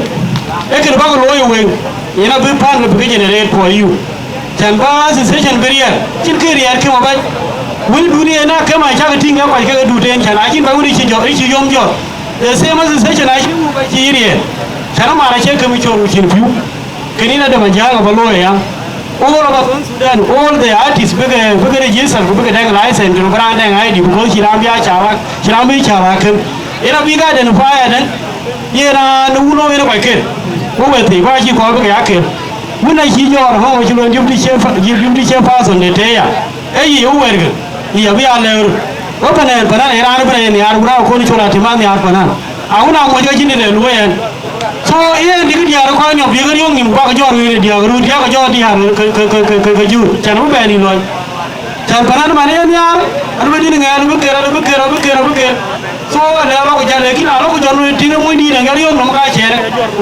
ee kënë bäk looi ë weŋ, yen abï pan bï ke generate for you. Can bä association bï riɛɛr, cïn kë riɛɛr kë mabac. Wël dun yen akëma cak tïŋ ë kɔc ke dut en, can acïn bä wën cï jɔ, cï yom jɔ. The same association acï wun bä cï riɛɛr. Can amar acie kë mi cor ku cïn pïu. Kënë yïn Adem Ajäŋ abä looi aya. All of us in Sudan, all the artists bï ke, bï ke register ku bï ke dɛŋ license, ku bï raan dɛŋ I D, because cï raan bï a cäk, cï raan bï cäk akën. Yen abï ke identify adɛŋ, yen raan wun ɣɔn yen kɔc ket. Ku we thii, ku acï kɔɔr bï ke ya ket. Wun acï jɔɔr ɣɔn acï luɔi deputy chair, deputy chairperson de tëë ya. Ee yic ë wɛ̈ɛ̈tkë, yic abï ya lɛ̈ɛ̈r. Wek panan, panan ee raan bï rɛɛc nhiaar, ku raan akɔn col atem a nhiaar panan. Awun amuɔc ke cïn de luɔi ɛn. So yen dïk diäär kɔc nyɔk bï ke riɔ̈ɔ̈k nïm, bäk jɔt ɣööt ë diäk, röt diäk jɔt diäär ke, ke, ke, ke, ke, ke jur. Can bï bɛ̈n yï lɔny. Can panan man yen nhiaar, an bï dït ŋɛɛr, bï ker, bï ker, bï ker, bï ker. So lɛ bä ku jal, lakin alɔ ku jɔt ɣööt tïŋ ë mony dït, aŋiɛt riɔ̈ɔ̈k nɔm ka cɛɛr.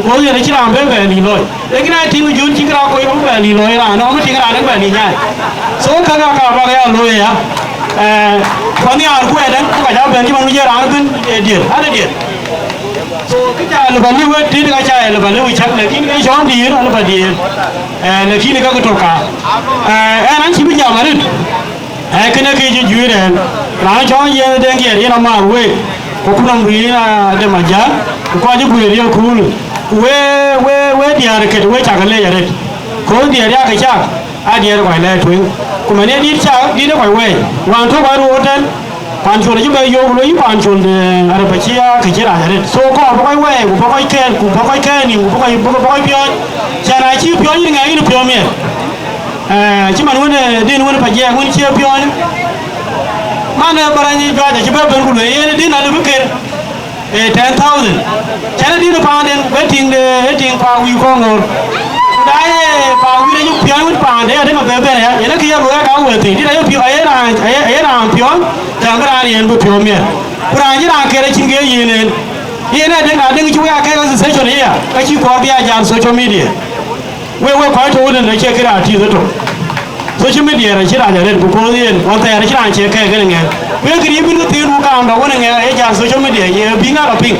Ku yɛn acïn raan bï bɛ̈n yï lɔny. Lakin aa tïŋ John cï kë raan kɔc bï bɛ̈n yï lɔny, raan nɔm tïŋ raan ë bɛ̈n yï nyaai. So käkkä ka bäk ya looi aya. Eh, ku anhiaar ku ëdɛ̈ŋ, ku ka ja bɛ̈n cï man wïc ë raan ëbën, ë diëër, an ë diëër. So kë ca lë bä liu ë tit ka ca lë bä liu cäk, lakin ke cɔn diëër, an ë bä diëër. Eh, lakin ka kë tök ka. Eh, ɛn an cï bï jam arëët. Eh, kënë kë cï juëër ɛn. Raan cɔn yen ë deŋ diɛɛr yen amaar week. Ku kunɔm du yen Adem Ajäŋ. Ku kɔc ë guëër ye kuul. Ku we, we, we diäär ket, we cak leec arëët. Ku diɛɛr yak cak. Aa diɛɛr kɔc lɛɛr tueŋ, ku mɛn ee dït cak dït ë kɔc wɛɛi. Wään tök kɔc ruɔɔr tɛ̈n, Pancol acï bɛ yöök, ku lueel yï Pancol de Arëp acï ya kë cï rac arëët. So kɔɔr bï kɔc wɛɛi, ku bï kɔc kɛɛl, ku bï kɔc kɛɛl nïïm, ku bï kɔc, bï, bï kɔc piɔ̈ɔ̈ny. Cän acï piɔ̈ɔ̈ny yïn ŋɛk yïn piɔ̈u miɛt. Eh, cï man wën, eh, din wën pa jiɛɛk wën cie piɔ̈ɔ̈ny. Man, eh, bä rany juac acï bɛ bɛ̈n, ku lueel yen din alë bï ker. Eh, ten thousand. Cän ë dït paanden, bë tiŋ de, ë tiŋ pa wïïr kɔŋ ŋoor. Ku da ye pa wïïr ayuk piɔ̈ɔ̈ny wën paande, adï ma bɛ bɛ̈n aya, yen ë kë ye luɔi ka wëëth thïn. Dït aye piɔ̈-, aye raan, aye, aye raan piɔ̈ɔ̈ny, tɛ̈m bï raan yen bï piɔ̈u miɛt. Ku raan cï raan kɛɛr acïn kë ye yen en. Yen adï, adï cï wek aa kɛ̈k association aya, ka cï kɔɔr bï a jal social media. Wek, wek kɔc tɔ̈ wën, acie kë raan tïth ëtök. Social media acï rac arëët, ku koth yen, wan thɛɛr acï raan cie kɛɛk kën ŋɛk. Wek kë rïï bïn ke thiin, ku kaam dɔ̈ wën ŋɛk, aye jal social media, ye bï ŋa lɔ piŋ.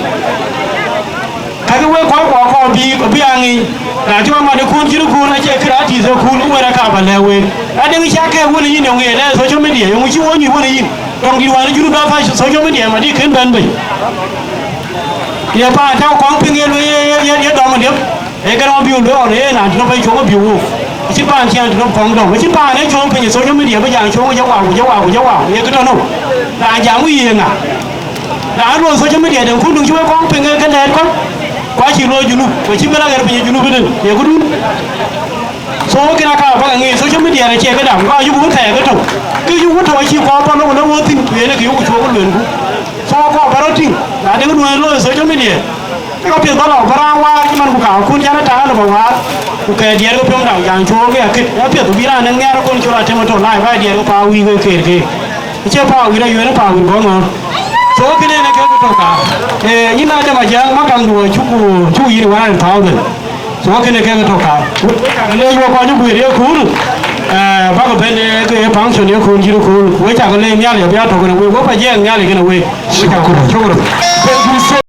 Kakë wek kɔc kuɔ kɔɔr bï, bï a ŋic. Raan cï mat ë kun cït kun, acie kë raan tïth ë kun, ku wek aka bä lɛ̈k wek. Adï cä kɛɛk wën yïn, yöŋ ye lɛ̈k social media, yöŋ cï wo nyuc wën yïn. Tɔŋ dït wään ë jurut bä thäc social media, ma dï kën bɛ̈n bei. Ye paan tɔ̈ kɔŋ piŋ ye, ye, ye, ye, ye dɔm diëp. Ee kënë abï lueel ɣɔn, ee, raan tënɔm bä cuɔŋ abï wook. Acïn paan cï raan tënɔm kɔŋ dɔm. Acïn paan ee cuɔŋ piny ë social media bï jam cuɔŋ, jɔ wau, jɔ wau, jɔ wau. Ye kë tɔ̈ nou? Raan jam wïc ye ŋa? Raan luɔi social media dɛ̈, kun duŋ cï wek kɔŋ piŋ ke lɛɛt kɔ̈k. Ku acï looi junub, ku acï bï la ɣer piny ë junub ëtën. Ye këdun. So, kënë aka bäk Ŋic social media acie këdäŋ, kɔc ayuku wun thɛɛr ke tök. Kë yuku tök acï kɔɔr bä lok lok wok thïn, ku yen ë kë yuku cuɔk luelku. So kɔɔr bä rɔt tïŋ, na de kë duɔ̈n looi social media. Ke ka piɛth bä lɔ bä raan waar cï man ku kaakun can ë taŋ alë bä waar. Ku kɛ diɛɛr ke piɔ̈m daŋ jaŋ cuɔɔk ke akët. Apiɛth ku bï raan ë nhiaar ë kon col atem ë tɔ live, bä diɛɛr ke paa wïïk ke keer keek. Acie paa wïïk rɔt yuɛ̈n, paa wïïk gɔ̈ŋ ɣɔn. So kënë ë kek tök ka. Eh, yïn Adam Ajak, maktamdu acuku, cuku yïn one hundred thousand. So kënë kek tök ka. Wek cak leec wek kɔc ë guëër yekööl, eh, bäk bɛ̈n, eh, ke function yekööl cït kööl. Wek cak leec Nhialic abï atök kënë wek, wek pa jiɛɛk Nhialic kënë wek. Wek cak, shukran.